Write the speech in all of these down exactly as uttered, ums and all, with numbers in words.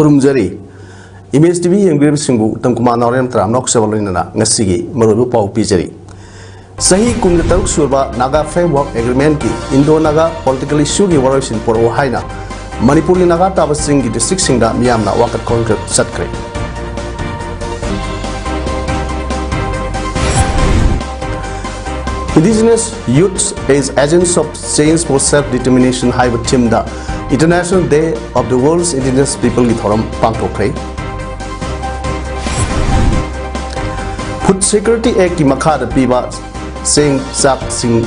ꯈꯨꯔꯨꯝꯖꯔꯤ꯫ Image T V ꯌꯦꯡꯕꯤꯔꯤꯕꯁꯤꯡꯕꯨ Uttam Kumar ꯅꯥꯎꯔꯦꯝ ꯇꯔꯥꯝꯅ ꯅꯣꯛꯆꯕ ꯂꯣꯏꯅꯅ ꯉꯁꯤꯒꯤ ꯃꯔꯨꯑꯣꯏꯕ ꯄꯥꯎ ꯄꯤꯖꯔꯤ꯫ ꯆꯍꯤ ꯀꯨꯟꯒ ꯇꯔꯨꯛ ꯁꯨꯔꯕ ꯅꯥꯒꯥ ꯐ꯭ꯔꯦꯝꯋꯥꯔꯛ ꯑꯦꯒ꯭ꯔꯤꯃꯦꯟꯠꯀꯤ ꯏꯟꯗꯣ ꯅꯥꯒꯥ ꯄꯣꯂꯤꯇꯤꯀꯦꯜ ꯏꯁꯨꯒꯤ ꯋꯥꯔꯣꯏꯁꯤꯟ ꯄꯨꯔꯛꯎ ꯍꯥꯏꯅ ꯃꯅꯤꯄꯨꯔꯒꯤ ꯅꯥꯒꯥ ꯇꯥꯕꯁꯤꯡꯒꯤ ꯗꯤꯁꯇ꯭ꯔꯤꯛꯁꯤꯡꯗ ꯃꯤꯌꯥꯝꯅ ꯋꯥꯀꯠ ꯈꯣꯡꯆꯠ ꯆꯠꯈ꯭ꯔꯦ꯫ Indigenous Youths as Agents of Change for Self Determination ꯍꯥꯏꯕ ꯊꯤꯝꯗ International Day of the World's Indigenous Peopleꯒꯤ ꯊꯧꯔꯝ ꯄꯥꯡꯊꯣꯛꯈ꯭ꯔꯦ꯫ Food Security Actꯀꯤ ꯃꯈꯥꯗ ꯄꯤꯕ ꯆꯦꯡ ꯆꯥꯛꯁꯤꯡ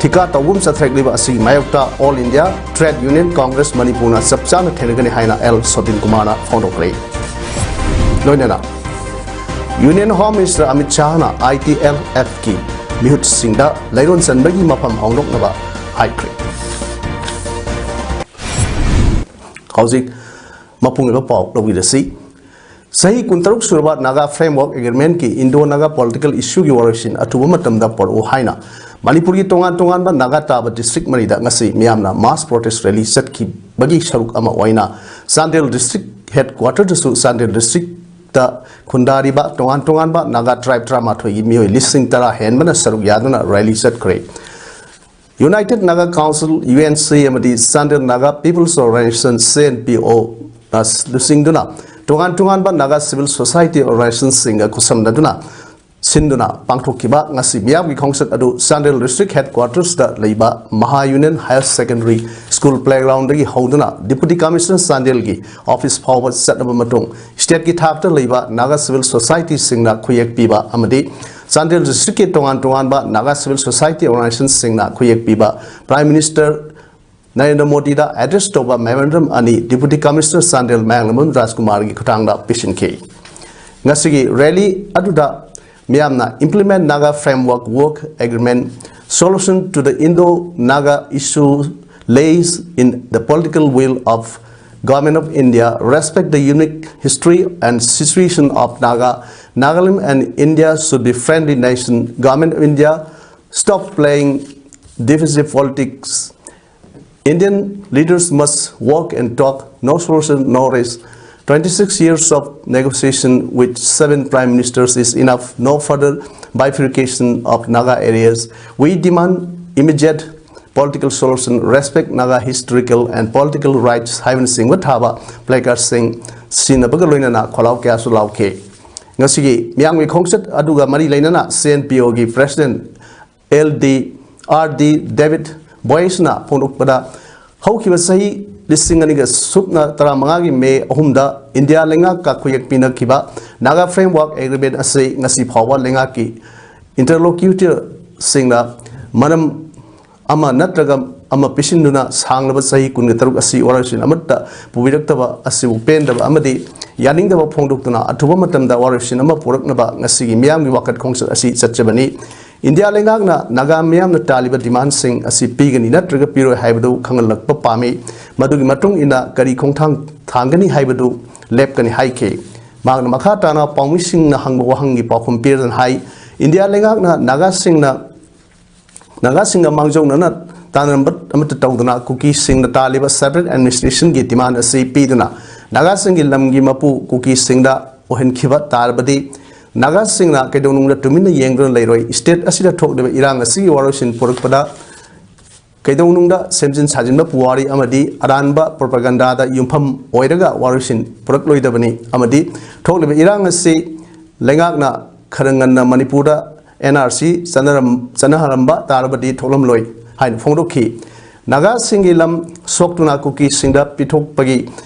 ꯊꯤꯀꯥ ꯇꯧꯕ ꯆꯠꯊꯔꯛꯂꯤꯕ ꯑꯁꯤꯒꯤ ꯃꯥꯌꯣꯛꯇ All India Trade Union Congress ꯃꯅꯤꯄꯨꯔꯅ ꯆꯞ ꯆꯥꯅ ꯊꯦꯡꯅꯒꯅꯤ ꯍꯥꯏꯅ ꯑꯦꯜ ꯁꯣꯕꯤꯟ ꯀꯨꯃꯥꯔꯅ ꯐꯣꯡꯗꯣꯛꯈ꯭ꯔꯦ꯫ ꯂꯣꯏꯅꯅ Union Home Minister ꯑꯃꯤꯠ ꯁꯥꯍꯅ ꯑꯥꯏ ꯇꯤ ꯑꯦꯜ ꯑꯦꯐꯀꯤ ꯃꯤꯍꯨꯠꯁꯤꯡꯗ ꯂꯩꯔꯣꯟ ꯆꯟꯕꯒꯤ ꯃꯐꯝ ꯍꯣꯡꯗꯣꯛꯅꯕ ꯍꯥꯏꯈ꯭ꯔꯦ꯫ ꯍꯧꯖꯤꯛ ꯃꯄꯨꯡ ꯑꯣꯏꯕ ꯄꯥꯎ ꯂꯧꯕꯤꯔꯁꯤ꯫ ꯆꯍꯤ ꯀꯨꯟꯇꯔꯨꯛ ꯁꯨꯔꯕ ꯅꯥꯒꯥ ꯐ꯭ꯔꯦꯝꯋꯥꯔꯛ ꯑꯦꯒ꯭ꯔꯤꯃꯦꯟꯠꯀꯤ ꯏꯟꯗꯣ ꯅꯥꯒꯥ ꯄꯣꯂꯤꯇꯤꯀꯦꯜ ꯏꯁꯨꯒꯤ ꯋꯥꯔꯣꯏꯁꯤꯟ ꯑꯊꯨꯕ ꯃꯇꯝꯗ ꯄꯨꯔꯛꯎ ꯍꯥꯏꯅ ꯃꯅꯤꯄꯨꯔꯒꯤ ꯇꯣꯉꯥꯟ ꯇꯣꯉꯥꯟꯕ ꯅꯥꯒꯥ ꯇꯥꯕ ꯗꯤꯁꯇ꯭ꯔꯤꯛ ꯃꯔꯤꯗ ꯉꯁꯤ ꯃꯤꯌꯥꯝꯅ ꯃꯥꯁ ꯄ꯭ꯔꯣꯇꯦꯁ ꯔꯦꯂꯤ ꯆꯠꯈꯤꯕꯒꯤ ꯁꯔꯨꯛ ꯑꯃ ꯑꯣꯏꯅ ꯆꯥꯟꯗꯦꯜ ꯗꯤꯁꯇ꯭ꯔꯤꯛ ꯍꯦꯗ ꯀ꯭ꯋꯥꯇꯔꯗꯁꯨ ꯆꯥꯟꯗꯦꯜ ꯗꯤꯁꯇ꯭ꯔꯤꯛꯇ ꯈꯨꯟꯗꯥꯔꯤꯕ ꯇꯣꯉꯥꯟ ꯇꯣꯉꯥꯟꯕ ꯅꯥꯒꯥ ꯇ꯭ꯔꯥꯏꯕ ꯇꯔꯥꯃꯥꯊꯣꯏꯒꯤ ꯃꯤꯑꯣꯏ ꯂꯤꯁꯤꯡ ꯇꯔꯥ ꯍꯦꯟꯕꯅ ꯁꯔꯨꯛ ꯌꯥꯗꯨꯅ ꯔꯦꯂꯤ ꯆꯠꯈ꯭ꯔꯦ꯫ United Naga Council, U N C, ꯑꯃꯗꯤ Chandel Naga People's Organization, C N P O, ꯅ ꯂꯨꯆꯤꯡꯗꯨꯅ ꯇꯣꯉꯥꯟ ꯇꯣꯉꯥꯟꯕ ꯅꯥꯒꯥ ꯁꯤꯚꯤꯜ ꯁꯣꯁꯥꯏꯇꯤ ꯑꯣꯔꯒꯅꯥꯏꯖꯦꯁꯟꯁꯤꯡꯒ ꯈꯨꯠꯁꯝꯅꯗꯨꯅ ꯁꯤꯟꯗꯨꯅ ꯄꯥꯡꯊꯣꯛꯈꯤꯕ ꯉꯁꯤ ꯃꯤꯌꯥꯝꯒꯤ ꯈꯣꯡꯆꯠ ꯑꯗꯨ ꯆꯥꯟꯗꯦꯜ ꯗꯤꯁꯇ꯭ꯔꯤꯛ ꯍꯦꯗ ꯀ꯭ꯋꯥꯇꯔꯁꯇ ꯂꯩꯕ ꯃꯍꯥ ꯌꯨꯅꯤꯌꯟ ꯍꯥꯌꯔ ꯁꯦꯀꯦꯟꯗꯔꯤ ꯁ꯭ꯀꯨꯜ ꯄ꯭ꯂꯦꯒ꯭ꯔꯥꯎꯟꯗꯒꯤ ꯍꯧꯗꯨꯅ ꯗꯤꯄꯨꯇꯤ ꯀꯃꯤꯁꯅꯔ ꯆꯥꯟꯗꯦꯜꯒꯤ ꯑꯣꯐꯤꯁ ꯐꯥꯎꯕ ꯆꯠꯂꯕ ꯃꯇꯨꯡ, ꯁ꯭ꯇꯦꯠꯀꯤ ꯊꯥꯛꯇ ꯂꯩꯕ ꯅꯥꯒꯥ ꯁꯤꯚꯤꯜ ꯁꯣꯁꯥꯏꯇꯤꯁꯤꯡꯅ ꯈꯨꯌꯦꯛ ꯄꯤꯕ ꯑꯃꯗꯤ ꯆꯥꯟꯗꯦꯜ ꯗꯤꯁꯇ꯭ꯔꯤꯛꯀꯤ ꯇꯣꯉꯥꯟ ꯇꯣꯉꯥꯟꯕ ꯅꯥꯒꯥ ꯁꯤꯚꯤꯜ ꯁꯣꯁꯥꯏꯇꯤ ꯑꯣꯔꯒꯅꯥꯏꯖꯦꯁꯟꯁꯤꯡꯅ ꯈꯨꯌꯦꯛ ꯄꯤꯕ ꯄ꯭ꯔꯥꯏꯝ ꯃꯤꯅꯤꯁꯇꯔ ꯅꯔꯦꯟꯗ꯭ꯔ ꯃꯣꯗꯤꯗ ꯑꯦꯗ꯭ꯔꯦꯁ ꯇꯧꯕ ꯃꯦꯃꯣꯔꯦꯟꯗꯝ ꯑꯅꯤ ꯗꯤꯄꯨꯇꯤ ꯀꯃꯤꯁꯅꯔ ꯆꯥꯟꯗꯦꯜ ꯃꯌꯥꯡꯂꯝꯕꯝ ꯔꯥꯖꯀꯨꯃꯥꯔꯒꯤ ꯈꯨꯠꯊꯥꯡꯗ ꯄꯤꯁꯤꯟꯈꯤ꯫ ꯉꯁꯤꯒꯤ ꯔꯦꯂꯤ ꯑꯗꯨꯗ ꯃꯤꯌꯥꯝꯅ Implement Naga Framework Work Agreement, Solution to the Indo-Naga Issue Lays in the Political Will of Government of India, Respect the Unique History and Situation of Naga, Nagalim and India Should Be Friendly Nation, Government of India Stop Playing Divisive Politics, Indian Leaders Must Walk and Talk, No Solution, No Rest, Twenty-six years of negotiation with seven prime ministers is enough. No further bifurcation of Naga areas. We demand immediate political solution, respect Naga historical and political rights ꯍꯥꯏꯕꯅꯆꯤꯡꯕ ꯊꯥꯕ placard ꯁꯤꯡ ꯁꯤꯖꯤꯟꯅꯕꯒ ꯂꯣꯏꯅꯅ ꯈꯣꯜꯂꯥꯎ ꯀꯌꯥꯁꯨ ꯂꯥꯎꯈꯤ꯫ ꯉꯁꯤꯒꯤ ꯃꯤꯌꯥꯝꯒꯤ ꯈꯣꯡꯆꯠ ꯑꯗꯨꯒ ꯃꯔꯤ ꯂꯩꯅꯅ C N P O ꯒꯤ president L D R D David Boyce ꯅ ꯐꯣꯡꯗꯣꯛꯄꯗ, ꯍꯧꯈꯤꯕ ꯆꯍꯤ ꯂꯤꯁꯤꯡ ꯑꯅꯤꯒ ꯁꯨꯞꯅ ꯇꯔꯥꯃꯉꯥꯒꯤ May ꯑꯍꯨꯝꯗ ꯏꯟꯗꯤꯌꯥ ꯂꯩꯉꯥꯛꯀ ꯈꯨꯌꯦꯛ ꯄꯤꯅꯈꯤꯕ Naga Framework Agreement ꯑꯁꯤ ꯉꯁꯤ ꯐꯥꯎꯕ ꯂꯩꯉꯥꯛꯀꯤ interlocutor ꯁꯤꯡꯅ ꯃꯔꯝ ꯑꯃ ꯅꯠꯇ꯭ꯔꯒ ꯑꯃ ꯄꯤꯁꯤꯟꯗꯨꯅ ꯁꯥꯡꯂꯕ ꯆꯍꯤ ꯀꯨꯟꯒ ꯇꯔꯨꯛ ꯑꯁꯤ ꯋꯥꯔꯣꯏꯁꯤꯟ ꯑꯃꯠꯇ ꯄꯨꯕꯤꯔꯛꯇꯕ ꯑꯁꯤꯕꯨ ꯄꯦꯟꯗꯕ ꯑꯃꯗꯤ ꯌꯥꯅꯤꯡꯗꯕ ꯐꯣꯡꯗꯣꯛꯇꯨꯅ ꯑꯊꯨꯕ ꯃꯇꯝꯗ ꯋꯥꯔꯣꯏꯁꯤꯟ ꯑꯃ ꯄꯨꯔꯛꯅꯕ ꯉꯁꯤꯒꯤ ꯃꯤꯌꯥꯝꯒꯤ ꯋꯥꯀꯠ ꯈꯣꯡꯆꯠ ꯑꯁꯤ ꯆꯠꯆꯕꯅꯤ꯫ ꯏꯟꯗꯤꯌꯥ ꯂꯩꯉꯥꯛꯅ ꯅꯥꯒꯥ ꯃꯤꯌꯥꯝꯅ ꯇꯥꯜꯂꯤꯕ demand ꯁꯤꯡ ꯑꯁꯤ ꯄꯤꯒꯅꯤ ꯅꯠꯇ꯭ꯔꯒ ꯄꯤꯔꯣꯏ ꯍꯥꯏꯕꯗꯨ ꯈꯪꯍꯜꯂꯛꯄ ꯄꯥꯝꯃꯤ꯫ ꯃꯗꯨꯒꯤ ꯃꯇꯨꯡ ꯏꯟꯅ ꯀꯔꯤ ꯈꯣꯡꯊꯥꯡ ꯊꯥꯡꯒꯅꯤ ꯍꯥꯏꯕꯗꯨ ꯂꯦꯞꯀꯅꯤ ꯍꯥꯏꯈꯤ꯫ ꯃꯍꯥꯛꯅ ꯃꯈꯥ ꯇꯥꯅ ꯄꯥꯎꯃꯤꯁꯤꯡꯅ ꯍꯪꯕ ꯋꯥꯍꯪꯒꯤ ꯄꯥꯎꯈꯨꯝ ꯄꯤꯔꯗꯨꯅ ꯍꯥꯏ, ꯏꯟꯗꯤꯌꯥ ꯂꯩꯉꯥꯛꯅ ꯅꯥꯒꯥꯁꯤꯡꯅ ꯅꯥꯒꯥꯁꯤꯡꯒ ꯃꯥꯡꯖꯧꯅꯅ ꯇꯥꯟꯅꯔꯝꯕ ꯑꯃꯠꯇ ꯇꯧꯗꯅ ꯀꯨꯀꯤꯁꯤꯡꯅ ꯇꯥꯜꯂꯤꯕ separate administration ꯒꯤ demand ꯑꯁꯤ ꯄꯤꯗꯨꯅ ꯅꯥꯒꯥꯁꯤꯡꯒꯤ ꯂꯝꯒꯤ ꯃꯄꯨ ꯀꯨꯀꯤꯁꯤꯡꯗ ꯑꯣꯏꯍꯟꯈꯤꯕ ꯇꯥꯔꯕꯗꯤ ꯅꯥꯒꯥꯁꯤꯡꯅ ꯀꯩꯗꯧꯅꯨꯡꯗ ꯇꯨꯃꯤꯟꯅ ꯌꯦꯡꯗꯨꯅ ꯂꯩꯔꯣꯏ꯫ State ꯑꯁꯤꯗ ꯊꯣꯛꯂꯤꯕ ꯏꯔꯥꯡ ꯑꯁꯤꯒꯤ ꯋꯥꯔꯣꯏꯁꯤꯟ ꯄꯨꯔꯛꯄꯗ ꯀꯩꯗꯧꯅꯨꯡꯗ ꯁꯦꯝꯖꯤꯟ ꯁꯥꯖꯤꯟꯕ ꯄꯨꯋꯥꯔꯤ ꯑꯃꯗꯤ ꯑꯔꯥꯟꯕ propaganda ꯗ ꯌꯨꯝꯐꯝ ꯑꯣꯏꯔꯒ ꯋꯥꯔꯣꯏꯁꯤꯟ ꯄꯨꯔꯛꯂꯣꯏꯗꯕꯅꯤ ꯑꯃꯗꯤ ꯊꯣꯛꯂꯤꯕ ꯏꯔꯥꯡ ꯑꯁꯤ ꯂꯩꯉꯥꯛꯅ ꯈꯔ ꯉꯟꯅ ꯃꯅꯤꯄꯨꯔꯗ N R C ꯆꯠꯅꯔꯝ-, ꯆꯠꯅꯍꯜꯂꯝꯕ ꯇꯥꯔꯕꯗꯤ ꯊꯣꯛꯂꯝꯂꯣꯏ ꯍꯥꯏꯅ ꯐꯣꯡꯗꯣꯛꯈꯤ꯫ ꯅꯥꯒꯥꯁꯤꯡꯒꯤ ꯂꯝ ꯁꯣꯛꯇꯨꯅ ꯀꯨꯀꯤꯁꯤꯡꯗ ꯄꯤꯊꯣꯛꯄꯒꯤ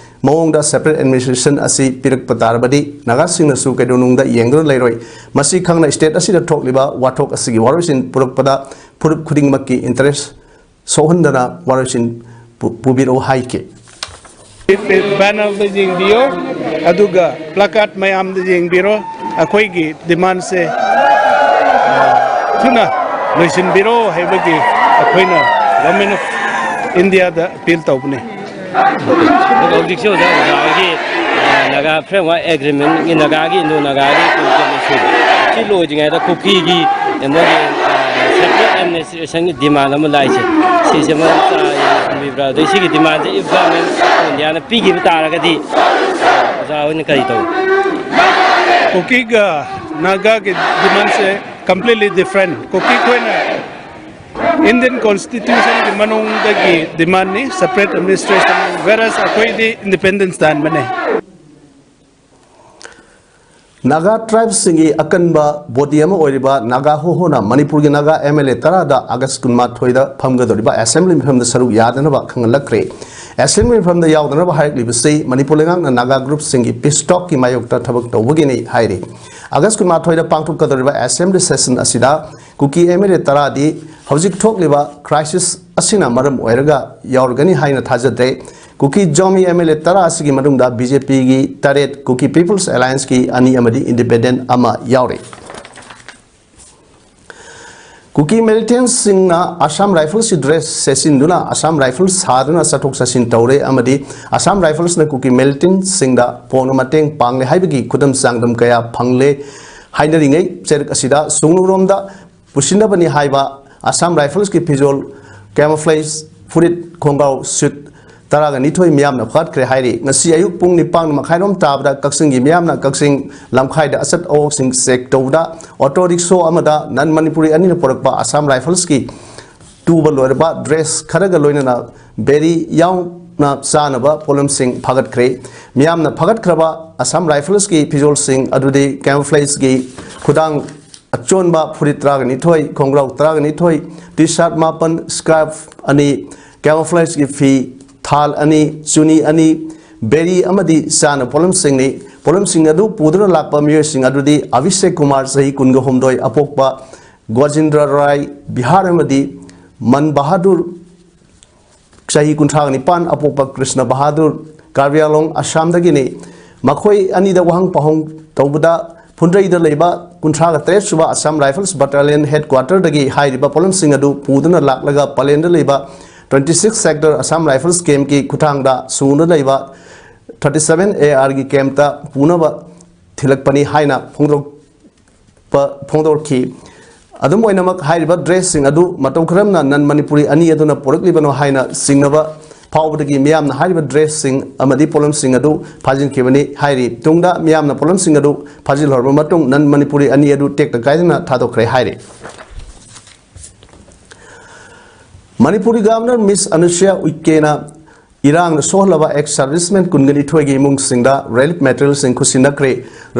ꯃꯑꯣꯡꯗ separate administration ꯑꯁꯤ ꯄꯤꯔꯛꯄ ꯇꯥꯔꯕꯗꯤ ꯅꯥꯒꯥꯁꯤꯡꯅꯁꯨ ꯀꯩꯗꯧꯅꯨꯡꯗ ꯌꯦꯡꯗꯨꯅ ꯂꯩꯔꯣꯏ꯫ ꯃꯁꯤ ꯈꯪꯅ state ꯑꯁꯤꯗ ꯊꯣꯛꯂꯤꯕ ꯋꯥꯊꯣꯛ ꯑꯁꯤꯒꯤ ꯋꯥꯔꯣꯏꯁꯤꯟ ꯄꯨꯔꯛꯄꯗ ꯐꯨꯔꯨꯞ ꯈꯨꯗꯤꯡꯃꯛꯀꯤ interest ꯁꯣꯛꯍꯟꯗꯅ ꯋꯥꯔꯣꯏꯁꯤꯟ ꯄꯨ-, ꯄꯨꯕꯤꯔꯛꯎ ꯍꯥꯏꯈꯤ꯫ Banner ꯗ ꯌꯦꯡꯕꯤꯌꯣ, ꯑꯗꯨꯒ placard ꯃꯌꯥꯝꯗ ꯌꯦꯡꯕꯤꯔꯣ꯫ ꯑꯩꯈꯣꯏꯒꯤ demand ꯁꯦ, ꯑ, ꯊꯨꯅ ꯂꯣꯏꯁꯤꯟꯕꯤꯔꯣ ꯍꯥꯏꯕꯒꯤ ꯑꯩꯈꯣꯏꯅ Government of India the appeal ꯇꯧꯕꯅꯤ꯫ ꯑꯗꯨꯒ ꯍꯧꯖꯤꯛꯁꯦ ꯑꯣꯖꯥ, ꯑꯣꯖꯥ ꯍꯣꯏꯒꯤ, ꯑ, ꯅꯥꯒꯥ Framework Agreement ꯒꯤ ꯅꯥꯒꯥꯒꯤ, ꯏꯟꯗꯣ ꯅꯥꯒꯥꯒꯤ ꯀꯩꯅꯣꯁꯦ, ꯁꯤ ꯂꯣꯏꯗ꯭ꯔꯤꯉꯩꯗ ꯀꯨꯀꯤꯒꯤ, ꯑ, ꯃꯣꯏꯒꯤ, ꯑ, separate administration ꯒꯤ demand ꯑꯃ ꯂꯥꯛꯏꯁꯦ, ꯁꯤꯁꯦ ꯃꯔꯝ ꯆꯥ-, ꯌꯥꯝ ꯊꯝꯕꯤꯕ꯭ꯔꯥ? ꯑꯗꯩ ꯁꯤꯒꯤ demand say if Government of India ꯅ ꯄꯤꯈꯤꯕ ꯇꯥꯔꯒꯗꯤ, ꯑꯣꯖꯥ ꯍꯣꯏꯅ ꯀꯔꯤ ꯇꯧꯏ? ꯀꯨꯀꯤꯒ ꯅꯥꯒꯥꯒꯤ ꯗꯤꯃꯥꯟꯁꯦ ꯀꯝꯄ꯭ꯂꯤꯠꯂꯤ ꯗꯤꯐ꯭ꯔꯦꯟ꯫ ꯀꯨꯀꯤ ꯑꯩꯈꯣꯏꯅ ꯏꯟꯗꯤꯌꯟ ꯀꯣꯟꯁꯇꯤꯇ꯭ꯌꯨꯁꯟꯒꯤ ꯃꯅꯨꯡꯗꯒꯤ ꯗꯤꯃꯥꯟꯅꯤ, ꯁꯦꯄꯔꯦꯠ ꯑꯦꯗꯃꯤꯅꯤꯁꯇ꯭ꯔꯦꯁꯟ, ꯋꯦꯔꯁ ꯑꯩꯈꯣꯏꯗꯤ ꯏꯟꯗꯤꯄꯦꯟꯗꯦꯟꯁ ꯇꯥꯟꯕꯅꯦ꯫ ꯅꯥꯒꯥ ꯇ꯭ꯔꯥꯏꯕꯁꯤꯡꯒꯤ ꯑꯀꯟꯕ ꯕꯣꯗꯤ ꯑꯃ ꯑꯣꯏꯔꯤꯕ ꯅꯥꯒꯥ ꯍꯣꯍꯣꯅ ꯃꯅꯤꯄꯨꯔꯒꯤ ꯅꯥꯒꯥ ꯑꯦꯝ ꯑꯦꯜ ꯑꯦ ꯇꯔꯥꯗ ꯑꯥꯒꯁ ꯀꯨꯟꯃꯥꯊꯣꯏꯗ ꯐꯝꯒꯗꯧꯔꯤꯕ ꯑꯦꯁꯦꯝꯕ꯭ꯂꯤ ꯃꯤꯐꯝꯗ ꯁꯔꯨꯛ ꯌꯥꯗꯅꯕ ꯈꯪꯍꯜꯂꯛꯈ꯭ꯔꯦ꯫ ꯑꯦꯁꯦꯝꯕ꯭ꯂꯤ ꯃꯤꯐꯝꯗ ꯌꯥꯎꯗꯅꯕ ꯍꯥꯏꯔꯛꯂꯤꯕꯁꯤ ꯃꯅꯤꯄꯨꯔ ꯂꯩꯉꯥꯛꯅ ꯅꯥꯒꯥ ꯒ꯭ꯔꯨꯞꯁꯤꯡꯒꯤ ꯄꯤꯁ ꯇꯣꯛꯀꯤ ꯃꯥꯌꯣꯛꯇ ꯊꯕꯛ ꯇꯧꯕꯒꯤꯅꯤ ꯍꯥꯏꯔꯤ꯫ ꯑꯥꯒꯁ ꯀꯨꯟꯃꯥꯊꯣꯏꯗ ꯄꯥꯡꯊꯣꯛꯀꯗꯧꯔꯤꯕ ꯑꯦꯁꯦꯝꯕ꯭ꯂꯤ ꯁꯦꯁꯟ ꯑꯁꯤꯗ ꯀꯨꯀꯤ ꯑꯦꯝ ꯑꯦꯜ ꯑꯦ ꯇꯔꯥꯗꯤ ꯍꯧꯖꯤꯛ ꯊꯣꯛꯂꯤꯕ ꯀ꯭ꯔꯥꯏꯁꯤꯁ ꯑꯁꯤꯅ ꯃꯔꯝ ꯑꯣꯏꯔꯒ ꯌꯥꯎꯔꯒꯅꯤ ꯍꯥꯏꯅ ꯊꯥꯖꯗ꯭ꯔꯦ꯫ ꯀꯨꯀꯤ ꯖꯣꯃꯤ ꯑꯦꯝ ꯑꯦꯜ ꯑꯦ ꯇꯔꯥ ꯑꯁꯤꯒꯤ ꯃꯅꯨꯡꯗ ꯕꯤ ꯖꯦ ꯄꯤꯒꯤ ꯇꯔꯦꯠ, ꯀꯨꯀꯤ ꯄꯤꯄꯜꯁ ꯑꯦꯂꯥꯌꯟꯁꯀꯤ ꯑꯅꯤ ꯑꯃꯗꯤ ꯏꯟꯗꯤꯄꯦꯟꯗꯦꯟ ꯑꯃ ꯌꯥꯎꯔꯤ꯫ ꯀꯨꯀꯤ ꯃꯤꯂꯤꯇꯦꯟꯁꯁꯤꯡꯅ ꯑꯁꯥꯝ ꯔꯥꯏꯐꯜꯁꯀꯤ ꯗ꯭ꯔꯦꯁ ꯁꯦꯠꯆꯤꯟꯗꯨꯅ ꯑꯁꯥꯝ ꯔꯥꯏꯐꯜꯁ ꯁꯥꯗꯨꯅ ꯆꯠꯊꯣꯛ ꯆꯠꯁꯤꯟ ꯇꯧꯔꯦ ꯑꯃꯗꯤ ꯑꯁꯥꯝ ꯔꯥꯏꯐꯜꯁꯅ ꯀꯨꯀꯤ ꯃꯤꯂꯤꯇꯦꯟꯁꯁꯤꯡꯗ ꯄꯣꯛꯅ ꯃꯇꯦꯡ ꯄꯥꯡꯂꯦ ꯍꯥꯏꯕꯒꯤ ꯈꯨꯗꯝ ꯆꯥꯡꯗꯝ ꯀꯌꯥ ꯐꯪꯂꯦ ꯍꯥꯏꯅꯔꯤꯉꯩ ꯆꯩꯔꯛ ꯑꯁꯤꯗ ꯁꯨꯡꯅꯨꯔꯣꯝꯗ ꯄꯨꯁꯤꯟꯅꯕꯅꯤ ꯍꯥꯏꯕ ꯑꯁꯥꯝ ꯔꯥꯏꯐꯜꯁꯀꯤ ꯐꯤꯖꯣꯜ, ꯀꯦꯃꯣꯐ꯭ꯂꯦꯖ ꯐꯨꯔꯤꯠ, ꯈꯣꯡꯒ꯭ꯔꯥꯎ, ꯁꯨꯠ ꯇꯔꯥꯒ ꯅꯤꯊꯣꯏ ꯃꯤꯌꯥꯝꯅ ꯐꯒꯠꯈ꯭ꯔꯦ ꯍꯥꯏꯔꯤ꯫ ꯉꯁꯤ ꯑꯌꯨꯛ ꯄꯨꯡ ꯅꯤꯄꯥꯟ ꯃꯈꯥꯏꯔꯣꯝ ꯇꯥꯕꯗ ꯀꯛꯆꯤꯡꯒꯤ ꯃꯤꯌꯥꯝꯅ ꯀꯛꯆꯤꯡ ꯂꯝꯈꯥꯏꯗ ꯑꯆꯠ ꯑꯋꯣꯛꯁꯤꯡ ꯆꯦꯛ ꯇꯧꯕꯗ ꯑꯣꯇꯣ ꯔꯤꯛꯁꯣ ꯑꯃꯗ ꯅꯟ ꯃꯅꯤꯄꯨꯔꯤ ꯑꯅꯤꯅ ꯄꯨꯔꯛꯄ ꯑꯁꯥꯝ ꯔꯥꯏꯐꯜꯁꯀꯤ ꯇꯨꯕ ꯂꯣꯏꯔꯕ ꯗ꯭ꯔꯦꯁ ꯈꯔꯒ ꯂꯣꯏꯅꯅ ꯕꯦꯔꯤ ꯌꯥꯎꯅ ꯆꯥꯅꯕ ꯄꯣꯠꯂꯝꯁꯤꯡ ꯐꯥꯒꯠꯈ꯭ꯔꯦ꯫ ꯃꯤꯌꯥꯝꯅ ꯐꯒꯠꯈ꯭ꯔꯕ ꯑꯁꯥꯝ ꯔꯥꯏꯐꯜꯁꯀꯤ ꯐꯤꯖꯣꯜꯁꯤꯡ ꯑꯗꯨꯗꯤ ꯀꯦꯃꯣꯐ꯭ꯂꯦꯖꯀꯤ ꯈꯨꯗꯥꯡ ꯑꯆꯣꯟꯕ ꯐꯨꯔꯤꯠ ꯇꯔꯥꯒ ꯅꯤꯊꯣꯏ, ꯈꯣꯡꯒ꯭ꯔꯥꯎ ꯇꯔꯥꯒ ꯅꯤꯊꯣꯏ, ꯇꯤ ꯁꯥꯔꯠ ꯃꯥꯄꯟ, ꯁ꯭ꯀꯥꯔꯐ ꯑꯅꯤ, ꯀꯦꯃꯣꯐ꯭ꯂꯦꯖꯀꯤ ꯐꯤ, ꯊꯥꯜ ꯑꯅꯤ, ꯆꯨꯅꯤ ꯑꯅꯤ, ꯕꯦꯔꯤ ꯑꯃꯗꯤ ꯆꯥꯅ ꯄꯣꯠꯂꯝꯁꯤꯡꯅꯤ꯫ ꯄꯣꯠꯂꯝꯁꯤꯡ ꯑꯗꯨ ꯄꯨꯗꯨꯅ ꯂꯥꯛꯄ ꯃꯤꯑꯣꯏꯁꯤꯡ ꯑꯗꯨꯗꯤ ꯑꯚꯤꯁꯦꯛ ꯀꯨꯃꯥꯔ, ꯆꯍꯤ ꯀꯨꯟꯒ ꯍꯨꯝꯗꯣꯏ, ꯑꯄꯣꯛꯄ ꯒꯣꯖꯤꯟꯗ꯭ꯔ ꯔꯥꯏ, ꯕꯤꯍꯥꯔ, ꯑꯃꯗꯤ ꯃꯟ ꯕꯍꯥꯗꯨꯔ, ꯆꯍꯤ ꯀꯨꯟꯊ꯭ꯔꯥ ꯅꯤꯄꯥꯟ, ꯑꯄꯣꯛꯄ ꯀ꯭ꯔꯤꯁꯅ ꯕꯍꯥꯗꯨꯔ, ꯀꯥꯔꯕꯤ ꯑꯥꯡꯂꯣꯡ, ꯑꯁꯥꯝꯗꯒꯤꯅꯤ꯫ ꯃꯈꯣꯏ ꯑꯅꯤꯗ ꯋꯥꯍꯪ ꯄꯥꯎꯍꯪ ꯇꯧꯕꯗ ꯐꯨꯟꯗ꯭ꯔꯩꯗ ꯂꯩꯕ ꯀꯨꯟꯊ꯭ꯔꯥꯒ ꯇꯔꯦꯠ ꯁꯨꯕ ꯑꯁꯥꯝ ꯔꯥꯏꯐꯜꯁ ꯕꯠꯇꯥꯂꯤꯌꯟ ꯍꯦꯗ ꯀ꯭ꯋꯥꯇꯔꯗꯒꯤ ꯍꯥꯏꯔꯤꯕ ꯄꯣꯠꯂꯝꯁꯤꯡ ꯑꯗꯨ ꯄꯨꯗꯨꯅ ꯂꯥꯛꯂꯒ ꯄꯂꯦꯟꯗ ꯂꯩꯕ twenty six sector Assam Rifles ꯀꯦꯝꯞꯀꯤ ꯈꯨꯠꯊꯥꯡꯗ ꯁꯨꯅ ꯂꯩꯕ ꯊꯥꯔꯇꯤ ꯁꯚꯦꯟ ꯑꯦ ꯑꯥꯔꯒꯤ ꯀꯦꯝꯞꯇ ꯄꯨꯅꯕ ꯊꯤꯜꯂꯛꯄꯅꯤ ꯍꯥꯏꯅ ꯐꯣꯡꯗꯣꯛ ꯄ-, ꯐꯣꯡꯗꯣꯔꯛꯈꯤ꯫ ꯑꯗꯨꯝ ꯑꯣꯏꯅꯃꯛ, ꯍꯥꯏꯔꯤꯕ ꯗ꯭ꯔꯦꯁꯁꯤꯡ ꯑꯗꯨ ꯃꯇꯧ ꯀꯔꯝꯅ ꯅꯟ ꯃꯅꯤꯄꯨꯔꯤ ꯑꯅꯤ ꯑꯗꯨꯅ ꯄꯨꯔꯛꯂꯤꯕꯅꯣ ꯍꯥꯏꯅ ꯆꯤꯡꯅꯕ ꯐꯥꯎꯕꯗꯒꯤ ꯃꯤꯌꯥꯝꯅ ꯍꯥꯏꯔꯤꯕ ꯗ꯭ꯔꯦꯁꯁꯤꯡ ꯑꯃꯗꯤ ꯄꯣꯠꯂꯝꯁꯤꯡ ꯑꯗꯨ ꯐꯥꯖꯤꯟꯈꯤꯕꯅꯤ ꯍꯥꯏꯔꯤ꯫ ꯇꯨꯡꯗ ꯃꯤꯌꯥꯝꯅ ꯄꯣꯠꯂꯝꯁꯤꯡ ꯑꯗꯨ ꯐꯥꯖꯤꯜꯍꯧꯔꯕ ꯃꯇꯨꯡ ꯅꯟ ꯃꯅꯤꯄꯨꯔꯤ ꯑꯅꯤ ꯑꯗꯨ ꯇꯦꯛꯇ ꯀꯥꯏꯗꯅ ꯊꯥꯗꯣꯛꯈ꯭ꯔꯦ ꯍꯥꯏꯔꯤ꯫ ꯃꯅꯤꯄꯨꯔꯒꯤ ꯒꯚꯔꯅꯔ ꯃꯤꯁ ꯑꯅꯨꯁꯨꯌꯥ ꯎꯏꯀꯦꯅ ꯏꯔꯥꯡꯅ ꯁꯣꯛꯍꯜꯂꯕ ꯑꯦꯛꯁ ꯁꯔꯚꯤꯁꯃꯦꯟ ꯀꯨꯟꯒ ꯅꯤꯊꯣꯏꯒꯤ ꯏꯃꯨꯡꯁꯤꯡꯗ ꯔꯤꯂꯤꯐ ꯃꯦꯇꯔꯤꯌꯦꯜꯁꯤꯡ ꯈꯨꯠꯁꯤꯟꯅꯈ꯭ꯔꯦ꯫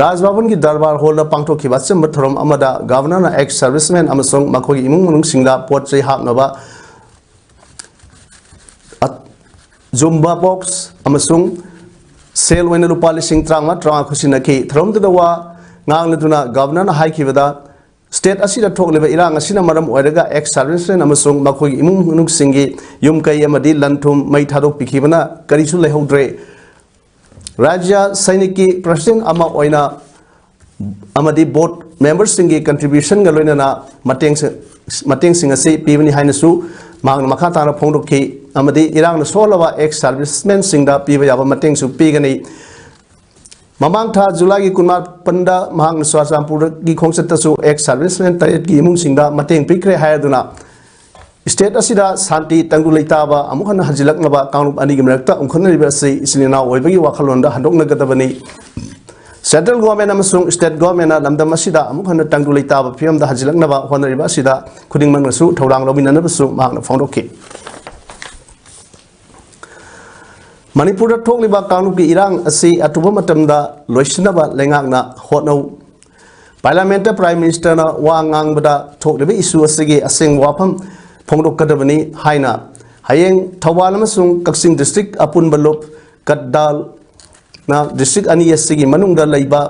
ꯔꯥꯖ ꯚꯕꯟꯒꯤ ꯗꯔꯕꯥꯔ ꯍꯣꯜꯗ ꯄꯥꯡꯊꯣꯛꯈꯤꯕ ꯑꯆꯝꯕ ꯊꯧꯔꯝ ꯑꯃꯗ ꯒꯚꯔꯅꯔꯅ ꯑꯦꯛꯁ ꯁꯔꯚꯤꯁꯃꯦꯟ ꯑꯃꯁꯨꯡ ꯃꯈꯣꯏꯒꯤ ꯏꯃꯨꯡ ꯃꯅꯨꯡꯁꯤꯡꯗ ꯄꯣꯠ ꯆꯩ ꯍꯥꯞꯅꯕ ꯖꯨꯝꯕꯥ ꯕꯣꯛꯁ ꯑꯃꯁꯨꯡ ꯁꯦꯜ ꯑꯣꯏꯅ ꯂꯨꯄꯥ ꯂꯤꯁꯤꯡ ꯇꯔꯥꯃꯉꯥ ꯇꯔꯥꯃꯉꯥ ꯈꯨꯠꯁꯤꯟꯅꯈꯤ꯫ ꯊꯧꯔꯝꯗꯨꯗ ꯋꯥ ꯉꯥꯡꯂꯗꯨꯅ ꯒꯚꯔꯅꯔꯅ ꯍꯥꯏꯈꯤꯕꯗ, ꯁ꯭ꯇꯦꯠ ꯑꯁꯤꯗ ꯊꯣꯛꯂꯤꯕ ꯏꯔꯥꯡ ꯑꯁꯤꯅ ꯃꯔꯝ ꯑꯣꯏꯔꯒ ꯑꯦꯛꯁ ꯁꯔꯚꯤꯁꯃꯦꯟ ꯑꯃꯁꯨꯡ ꯃꯈꯣꯏꯒꯤ ꯏꯃꯨꯡ ꯃꯅꯨꯡꯁꯤꯡꯒꯤ ꯌꯨꯝ ꯀꯩ ꯑꯃꯗꯤ ꯂꯟ ꯊꯨꯝ ꯃꯩ ꯊꯥꯗꯣꯛꯄꯤꯈꯤꯕꯅ ꯀꯔꯤꯁꯨ ꯂꯩꯍꯧꯗ꯭ꯔꯦ꯫ ꯔꯥꯖ꯭ꯌ ꯁꯩꯅꯤꯛꯀꯤ ꯄ꯭ꯔꯁꯤꯗꯦꯟ ꯑꯃ ꯑꯣꯏꯅ ꯑꯃꯗꯤ ꯕꯣꯔꯗ ꯃꯦꯝꯕꯔꯁꯤꯡꯒꯤ ꯀꯟꯇ꯭ꯔꯤꯕ꯭ꯌꯨꯁꯟꯒ ꯂꯣꯏꯅꯅ ꯃꯇꯦꯡꯁꯤꯡ, ꯃꯇꯦꯡꯁꯤꯡ ꯑꯁꯤ ꯄꯤꯕꯅꯤ ꯍꯥꯏꯅꯁꯨ ꯃꯍꯥꯛꯅ ꯃꯈꯥ ꯇꯥꯅ ꯐꯣꯡꯗꯣꯛꯈꯤ꯫ ꯑꯃꯗꯤ ꯏꯔꯥꯡꯅ ꯁꯣꯛꯍꯜꯂꯕ ꯑꯦꯛꯁ ꯁꯔꯚꯤꯁꯃꯦꯟꯁꯤꯡꯗ ꯄꯤꯕ ꯌꯥꯕ ꯃꯇꯦꯡꯁꯨ ꯄꯤꯒꯅꯤ꯫ ꯃꯃꯥꯡ ꯊꯥ ꯖꯨꯂꯥꯏꯒꯤ ꯀꯨꯟꯃꯥꯄꯟꯗ ꯃꯍꯥꯛꯅ ꯆꯨꯔꯥꯆꯥꯟꯄꯨꯔꯒꯤ ꯈꯣꯡꯆꯠꯇꯁꯨ ꯑꯦꯛꯁ ꯁꯔꯚꯤꯁꯃꯦꯟ ꯇꯔꯦꯠꯀꯤ ꯏꯃꯨꯡꯁꯤꯡꯗ ꯃꯇꯦꯡ ꯄꯤꯈ꯭ꯔꯦ ꯍꯥꯏꯗꯨꯅ ꯁ꯭ꯇꯦꯠ ꯑꯁꯤꯗ ꯁꯥꯟꯇꯤ ꯇꯪꯗꯨ ꯂꯩꯇꯥꯕ ꯑꯃꯨꯛ ꯍꯟꯅ ꯍꯟꯖꯤꯜꯂꯛꯅꯕ ꯀꯥꯡꯂꯨꯞ ꯑꯅꯤꯒꯤ ꯃꯔꯛꯇ ꯎꯪꯈꯠꯅꯔꯤꯕ ꯑꯁꯤ ꯏꯆꯤꯜ ꯏꯅꯥꯎ ꯑꯣꯏꯕꯒꯤ ꯋꯥꯈꯜꯂꯣꯟꯗ ꯍꯟꯗꯣꯛꯅꯒꯗꯕꯅꯤ꯫ ꯁꯦꯟꯇ꯭ꯔꯦꯜ ꯒꯣꯔꯃꯦꯟ ꯑꯃꯁꯨꯡ ꯁ꯭ꯇꯦꯠ ꯒꯣꯔꯃꯦꯟꯅ ꯂꯝꯗꯝ ꯑꯁꯤꯗ ꯑꯃꯨꯛ ꯍꯟꯅ ꯇꯪꯗꯨ ꯂꯩꯇꯥꯕ ꯐꯤꯕꯝꯗ ꯍꯟꯖꯤꯜꯂꯛꯅꯕ ꯍꯣꯠꯅꯔꯤꯕ ꯑꯁꯤꯗ ꯈꯨꯗꯤꯡꯃꯛꯅꯁꯨ ꯊꯧꯗꯥꯡ ꯂꯧꯃꯤꯟꯅꯅꯕꯁꯨ ꯃꯍꯥꯛꯅ ꯐꯣꯡꯗꯣꯛꯈꯤ꯫ ꯃꯅꯤꯄꯨꯔꯗ ꯊꯣꯛꯂꯤꯕ ꯀꯥꯡꯂꯨꯞꯀꯤ ꯏꯔꯥꯡ ꯑꯁꯤ ꯑꯊꯨꯕ ꯃꯇꯝꯗ ꯂꯣꯏꯁꯤꯟꯅꯕ ꯂꯩꯉꯥꯛꯅ ꯍꯣꯠꯅꯧ꯫ ꯄꯥꯔꯂꯤꯌꯥꯃꯦꯟꯠꯇ ꯄ꯭ꯔꯥꯏꯝ ꯃꯤꯅꯤꯁꯇꯔꯅ ꯋꯥ ꯉꯥꯡꯕꯗ ꯊꯣꯛꯂꯤꯕ ꯏꯁꯨ ꯑꯁꯤꯒꯤ ꯑꯁꯦꯡꯕ ꯋꯥꯐꯝ ꯐꯣꯡꯗꯣꯛꯀꯗꯕꯅꯤ ꯍꯥꯏꯅ ꯍꯌꯦꯡ ꯊꯧꯕꯥꯜ ꯑꯃꯁꯨꯡ ꯀꯛꯆꯤꯡ ꯗꯤꯁꯇ꯭ꯔꯤꯛ ꯑꯄꯨꯟꯕ ꯂꯨꯞ ꯀꯠꯗꯥꯜꯅ ꯗꯤꯁꯇ꯭ꯔꯤꯛ ꯑꯅꯤ ꯑꯁꯤꯒꯤ ꯃꯅꯨꯡꯗ ꯂꯩꯕ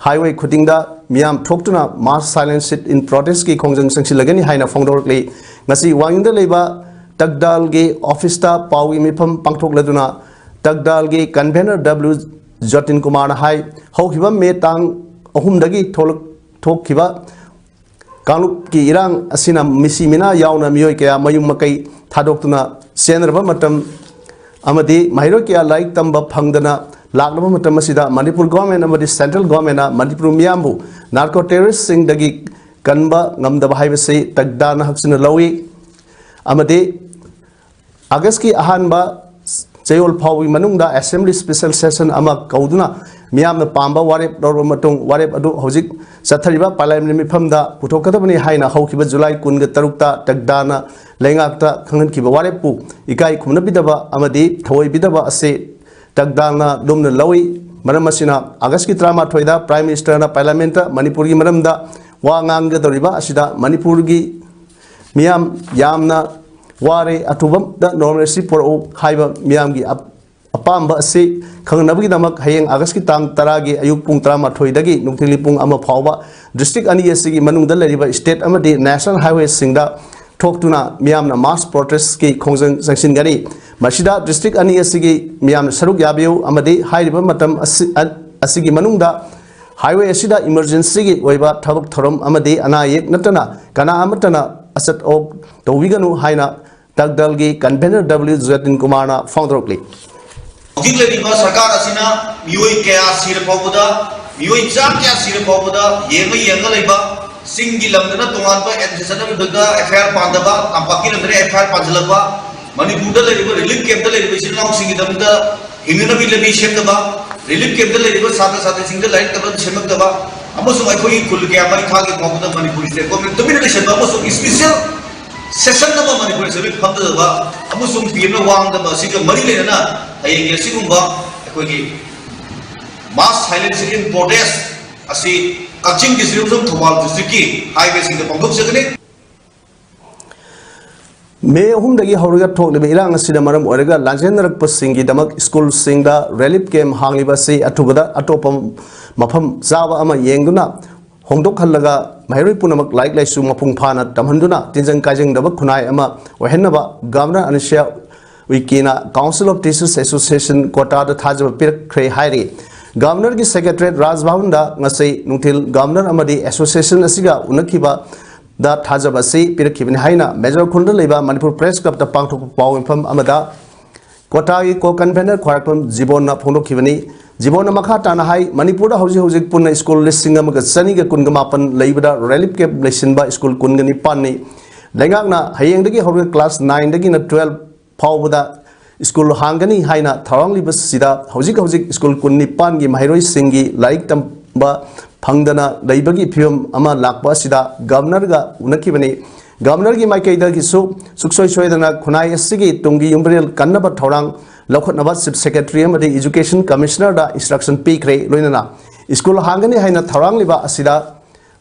ꯍꯥꯏꯋꯦ ꯈꯨꯗꯤꯡꯗ ꯃꯤꯌꯥꯝ ꯊꯣꯛꯇꯨꯅ ꯃꯥꯁ ꯁꯥꯏꯂꯦꯟꯁ ꯁꯤꯠ ꯏꯟ ꯄ꯭ꯔꯣꯇꯦꯁꯀꯤ ꯈꯣꯡꯖꯪ ꯆꯪꯁꯤꯜꯂꯒꯅꯤ ꯍꯥꯏꯅ ꯐꯣꯡꯗꯣꯔꯛꯂꯤ꯫ ꯉꯁꯤ ꯋꯥꯡꯖꯤꯡꯗ ꯂꯩꯕ ꯇꯛꯗꯥꯜꯒꯤ ꯑꯣꯐꯤꯁꯇ ꯄꯥꯎꯒꯤ ꯃꯤꯐꯝ ꯄꯥꯡꯊꯣꯛꯂꯗꯨꯅ ꯇꯛꯗꯥꯜꯒꯤ ꯀꯟꯚꯦꯅꯔ ꯗꯕ꯭ꯂꯤꯎ ꯖꯣꯇꯤꯟ ꯀꯨꯃꯥꯔꯅ ꯍꯥꯏ, ꯍꯧꯈꯤꯕ ꯃꯦ ꯇꯥꯡ ꯑꯍꯨꯝꯗꯒꯤ ꯊꯣꯛꯂꯛ-, ꯊꯣꯛꯈꯤꯕ ꯀꯥꯡꯂꯨꯞꯀꯤ ꯏꯔꯥꯡ ꯑꯁꯤꯅ ꯃꯤꯁꯤ ꯃꯤꯅꯥ ꯌꯥꯎꯅ ꯃꯤꯑꯣꯏ ꯀꯌꯥ ꯃꯌꯨꯝ ꯃꯀꯩ ꯊꯥꯗꯣꯛꯇꯨꯅ ꯆꯦꯟꯅꯔꯕ ꯃꯇꯝ ꯑꯃꯗꯤ ꯃꯍꯩꯔꯣꯏ ꯀꯌꯥ ꯂꯥꯏꯔꯤꯛ ꯇꯝꯕ ꯐꯪꯗꯅ ꯂꯥꯛꯂꯕ ꯃꯇꯝ ꯑꯁꯤꯗ ꯃꯅꯤꯄꯨꯔ ꯒꯣꯔꯃꯦꯟ ꯑꯃꯗꯤ ꯁꯦꯟꯇ꯭ꯔꯦꯜ ꯒꯣꯔꯃꯦꯟꯅ ꯃꯅꯤꯄꯨꯔ ꯃꯤꯌꯥꯝꯕꯨ ꯅꯥꯔꯀꯣ ꯇꯦꯔꯣꯔꯤꯁꯁꯤꯡꯗꯒꯤ ꯀꯟꯕ ꯉꯝꯗꯕ ꯍꯥꯏꯕꯁꯤ ꯇꯛꯗꯥꯜꯅ ꯍꯛꯆꯤꯟꯅ ꯂꯧꯏ ꯑꯃꯗꯤ ꯑꯥꯒꯁꯀꯤ ꯑꯍꯥꯟꯕ ꯆꯌꯣꯜ ꯐꯥꯎꯕꯒꯤ ꯃꯅꯨꯡꯗ Assembly Special Session ꯑꯃ ꯀꯧꯗꯨꯅ ꯃꯤꯌꯥꯝꯅ ꯄꯥꯝꯕ ꯋꯥꯔꯦꯞ ꯂꯧꯔꯕ ꯃꯇꯨꯡ, ꯋꯥꯔꯦꯞ ꯑꯗꯨ ꯍꯧꯖꯤꯛ ꯆꯠꯊꯔꯤꯕ Parliament ꯃꯤꯐꯝꯗ ꯄꯨꯊꯣꯛꯀꯗꯕꯅꯤ ꯍꯥꯏꯅ ꯍꯧꯈꯤꯕ ꯖꯨꯂꯥꯏ ꯀꯨꯟꯒ ꯇꯔꯨꯛꯇ ꯇꯛꯗꯥꯅ ꯂꯩꯉꯥꯛꯇ ꯈꯪꯍꯟꯈꯤꯕ ꯋꯥꯔꯦꯞꯄꯨ ꯏꯀꯥꯏ ꯈꯨꯝꯅꯕꯤꯗꯕ ꯑꯃꯗꯤ ꯊꯧꯑꯣꯏꯕꯤꯗꯕ ꯑꯁꯤ ꯇꯛꯗꯥꯜꯅ ꯂꯨꯝꯅ ꯂꯧꯏ꯫ ꯃꯔꯝ ꯑꯁꯤꯅ, ꯑꯥꯒꯁꯀꯤ ꯇꯔꯥꯃꯥꯊꯣꯏꯗ Prime Ministerꯅ Parliamentꯇ ꯃꯅꯤꯄꯨꯔꯒꯤ ꯃꯔꯝꯗ ꯋꯥ ꯉꯥꯡꯒꯗꯧꯔꯤꯕ ꯑꯁꯤꯗ ꯃꯅꯤꯄꯨꯔꯒꯤ ꯃꯤꯌꯥꯝ ꯌꯥꯝꯅ ꯋꯥꯔꯦ, ꯑꯊꯨꯕꯗ normalcy ꯄꯨꯔꯛꯎ ꯍꯥꯏꯕ ꯃꯤꯌꯥꯝꯒꯤ ꯑꯞ-, ꯑꯄꯥꯝꯕ ꯑꯁꯤ ꯈꯪꯅꯕꯒꯤꯗꯃꯛ ꯍꯌꯦꯡ ꯑꯥꯒꯁꯀꯤ ꯇꯥꯡ ꯇꯔꯥꯒꯤ ꯑꯌꯨꯛ ꯄꯨꯡ ꯇꯔꯥꯃꯥꯊꯣꯏꯗꯒꯤ ꯅꯨꯡꯊꯤꯜꯒꯤ ꯄꯨꯡ ꯑꯃ ꯐꯥꯎꯕ district ꯑꯅꯤ ꯑꯁꯤꯒꯤ ꯃꯅꯨꯡꯗ ꯂꯩꯔꯤꯕ state ꯑꯃꯗꯤ national highwayꯁꯤꯡꯗ ꯊꯣꯛꯇꯨꯅ ꯃꯤꯌꯥꯝꯅ mass protestꯀꯤ ꯈꯣꯡꯖꯪ ꯆꯪꯁꯤꯟꯒꯅꯤ꯫ ꯃꯁꯤꯗ district ꯑꯅꯤ ꯑꯁꯤꯒꯤ ꯃꯤꯌꯥꯝꯅ ꯁꯔꯨꯛ ꯌꯥꯕꯤꯌꯨ ꯑꯃꯗꯤ ꯍꯥꯏꯔꯤꯕ ꯃꯇꯝ ꯑꯁꯤ, ꯑꯁꯤꯒꯤ ꯃꯅꯨꯡꯗ highway ꯑꯁꯤꯗ emergencyꯒꯤ ꯑꯣꯏꯕ ꯊꯕꯛ ꯊꯧꯔꯝ ꯑꯃꯗꯤ ꯑꯅꯥ ꯑꯌꯦꯛ ꯅꯠꯇꯅ ꯀꯅꯥ ꯑꯃꯠꯇꯅ ꯑꯆꯠ ꯑꯣꯛ ꯇꯧꯕꯤꯒꯅꯨ ꯍꯥꯏꯅ ꯇꯛꯗꯜꯒꯤ convener W ꯖꯇꯤꯟ ꯀꯨꯃꯥꯔꯅ ꯐꯣꯡꯗꯣꯔꯛꯂꯤ꯫ ꯍꯧꯖꯤꯛ ꯂꯩꯔꯤꯕ ꯁꯔꯀꯥꯔ ꯑꯁꯤꯅ ꯃꯤꯑꯣꯏ ꯀꯌꯥ ꯁꯤꯔ ꯐꯥꯎꯕꯗ, ꯃꯤꯑꯣꯏ ꯆꯥ ꯀꯌꯥ ꯁꯤꯔ ꯐꯥꯎꯕꯗ ꯌꯦꯡꯉ ꯌꯦꯡꯉ ꯂꯩꯕ, ꯆꯤꯡꯒꯤ ꯂꯝꯗꯅ ꯇꯣꯉꯥꯟꯕ administration ꯑꯃꯗ F I R ꯄꯥꯟꯗꯕ, ꯇꯝꯄꯥꯛꯀꯤ ꯂꯝꯗꯅ F I R ꯄꯥꯟꯁꯤꯜꯂꯛꯄ, ꯃꯅꯤꯄꯨꯔꯗ ꯂꯩꯔꯤꯕ relief campꯇ ꯂꯩꯔꯤꯕ ꯏꯆꯤꯜ ꯏꯅꯥꯎꯁꯤꯡꯒꯤꯗꯃꯛꯇ ꯍꯤꯡꯅꯅꯕꯒꯤ ꯂꯝꯕꯤ ꯁꯦꯝꯗꯕ, relief campꯇ ꯂꯩꯔꯤꯕ ꯁꯥꯇ꯭ꯔ ꯁꯥꯇ꯭ꯔꯤꯁꯤꯡꯗ ꯂꯥꯏꯔꯤꯛ ꯇꯝꯕ ꯁꯦꯝꯂꯛꯇꯕ, ꯑꯃꯁꯨꯡ ꯑꯩꯈꯣꯏꯒꯤ ꯈꯨꯜ ꯀꯌꯥ ꯃꯩ ꯊꯥꯒꯤ ꯐꯥꯎꯕꯗ ꯃꯅꯤꯄꯨꯔꯒꯤ state government ꯇꯨꯃꯤꯟꯅ ꯂꯩꯁꯤꯟꯕ ꯑꯃꯁꯨꯡ special session ꯑꯃ ꯃꯅꯤꯄꯨꯔ Assembly ꯐꯝꯗꯗꯕ ꯑꯃꯁꯨꯡ P M ꯅ ꯋꯥ ꯉꯥꯡꯗꯕ ꯑꯁꯤꯒ ꯃꯔꯤ ꯂꯩꯅꯅ ꯍꯌꯦꯡꯒꯤ ꯑꯁꯤꯒꯨꯝꯕ ꯑꯩꯈꯣꯏꯒꯤ mass silence in protest ꯑꯁꯤ ꯀꯛꯆꯤꯡ district ꯑꯃꯁꯨꯡ ꯊꯧꯕꯥꯜ districtꯀꯤ highwayꯁꯤꯡꯗ ꯄꯥꯡꯊꯣꯛꯆꯒꯅꯤ꯫ ꯃꯦ ꯑꯍꯨꯝꯗꯒꯤ ꯍꯧꯔꯒ ꯊꯣꯛꯂꯤꯕ ꯏꯔꯥꯡ ꯑꯁꯤꯅ ꯃꯔꯝ ꯑꯣꯏꯔꯒ ꯂꯥꯟꯖꯦꯟꯅꯔꯛꯄꯁꯤꯡꯒꯤꯗꯃꯛ ꯁ꯭ꯀꯨꯜꯁꯤꯡꯗ relief camp ꯍꯥꯡꯂꯤꯕ ꯑꯁꯤ ꯑꯊꯨꯕꯗ ꯑꯇꯣꯞꯄ ꯃꯐꯝ ꯆꯥꯕ ꯑꯃ ꯌꯦꯡꯗꯨꯅ ꯍꯣꯡꯗꯣꯛꯍꯜꯂꯒ ꯃꯍꯩꯔꯣꯏ ꯄꯨꯝꯅꯃꯛ ꯂꯥꯏꯔꯤꯛ ꯂꯥꯏꯁꯨ ꯃꯄꯨꯡ ꯐꯥꯅ ꯇꯝꯍꯟꯗꯨꯅ ꯇꯤꯟꯖꯪ ꯀꯥꯏꯖꯪꯗꯕ ꯈꯨꯟꯅꯥꯏ ꯑꯃ ꯑꯣꯏꯍꯟꯅꯕ Governor ꯑꯅꯨꯁ꯭ꯔꯤꯌꯥ ꯎꯏꯀꯦꯅ Council of Teachers Association ꯀꯣꯇꯥꯗ ꯊꯥꯖꯕ ꯄꯤꯔꯛꯈ꯭ꯔꯦ ꯍꯥꯏꯔꯤ꯫ Governorꯒꯤ Secretariat ꯔꯥꯖ ꯚꯕꯟꯗ ꯉꯁꯤ ꯅꯨꯡꯊꯤꯜ Governor ꯑꯃꯗꯤ association ꯑꯁꯤꯒ ꯎꯅꯈꯤꯕꯗ ꯊꯥꯖꯕ ꯑꯁꯤ ꯄꯤꯔꯛꯈꯤꯕꯅꯤ ꯍꯥꯏꯅ ꯃꯦꯖꯣꯔ ꯈꯨꯜꯗ ꯂꯩꯕ ꯃꯅꯤꯄꯨꯔ Press Clubꯇ ꯄꯥꯡꯊꯣꯛꯄ ꯄꯥꯎ ꯃꯤꯐꯝ ꯑꯃꯗ ꯀꯣꯇꯥꯒꯤ co-convener ꯈ꯭ꯋꯥꯏꯔꯥꯛꯄꯝ ꯖꯤꯕꯣꯟꯅ ꯐꯣꯡꯗꯣꯛꯈꯤꯕꯅꯤ꯫ ꯖꯤꯕꯣꯟꯅ ꯃꯈꯥ ꯇꯥꯅ ꯍꯥꯏ, ꯃꯅꯤꯄꯨꯔꯗ ꯍꯧꯖꯤꯛ ꯍꯧꯖꯤꯛ ꯄꯨꯟꯅ ꯁ꯭ꯀꯨꯜ ꯂꯤꯁꯤꯡ ꯑꯃꯒ ꯆꯅꯤꯒ ꯀꯨꯟꯒ ꯃꯥꯄꯟ ꯂꯩꯕꯗ relief camp ꯂꯩꯁꯤꯟꯕ ꯁ꯭ꯀꯨꯜ ꯀꯨꯟꯒ ꯅꯤꯄꯥꯟꯅꯤ꯫ ꯂꯩꯉꯥꯛꯅ ꯍꯌꯦꯡꯗꯒꯤ ꯍꯧꯔꯒ class nineꯗꯒꯤꯅ twelve ꯐꯥꯎꯕꯗ ꯁ꯭ꯀꯨꯜ ꯍꯥꯡꯒꯅꯤ ꯍꯥꯏꯅ ꯊꯧꯔꯥꯡꯂꯤꯕꯁꯤꯗ ꯍꯧꯖꯤꯛ ꯍꯧꯖꯤꯛ ꯁ꯭ꯀꯨꯜ ꯀꯨꯟꯅꯤꯄꯥꯟꯒꯤ ꯃꯍꯩꯔꯣꯏꯁꯤꯡꯒꯤ ꯂꯥꯏꯔꯤꯛ ꯇꯝꯕ ꯐꯪꯗꯅ ꯂꯩꯕꯒꯤ ꯐꯤꯕꯝ ꯑꯃ ꯂꯥꯛꯄ ꯑꯁꯤꯗ ꯒꯕꯔꯅꯔꯒ ꯎꯅꯈꯤꯕꯅꯤ꯫ ꯒꯕꯔꯅꯔꯒꯤ ꯃꯥꯏꯀꯩꯗꯒꯤꯁꯨ ꯁꯨꯡꯁꯣꯏ ꯁꯣꯏꯗꯅ ꯈꯨꯟꯅꯥꯏ ꯑꯁꯤꯒꯤ ꯇꯨꯡꯒꯤ ꯌꯨꯝꯕꯤꯔꯦꯜ ꯀꯟꯅꯕ ꯊꯧꯔꯥꯡ ꯂꯧꯈꯠꯅꯕ Chief Secretary ꯑꯃꯗꯤ Education Commissionerꯗ instruction ꯄꯤꯈ꯭ꯔꯦ꯫ ꯂꯣꯏꯅꯅ ꯁ꯭ꯀꯨꯜ ꯍꯥꯡꯒꯅꯤ ꯍꯥꯏꯅ ꯊꯧꯔꯥꯡꯂꯤꯕ ꯑꯁꯤꯗ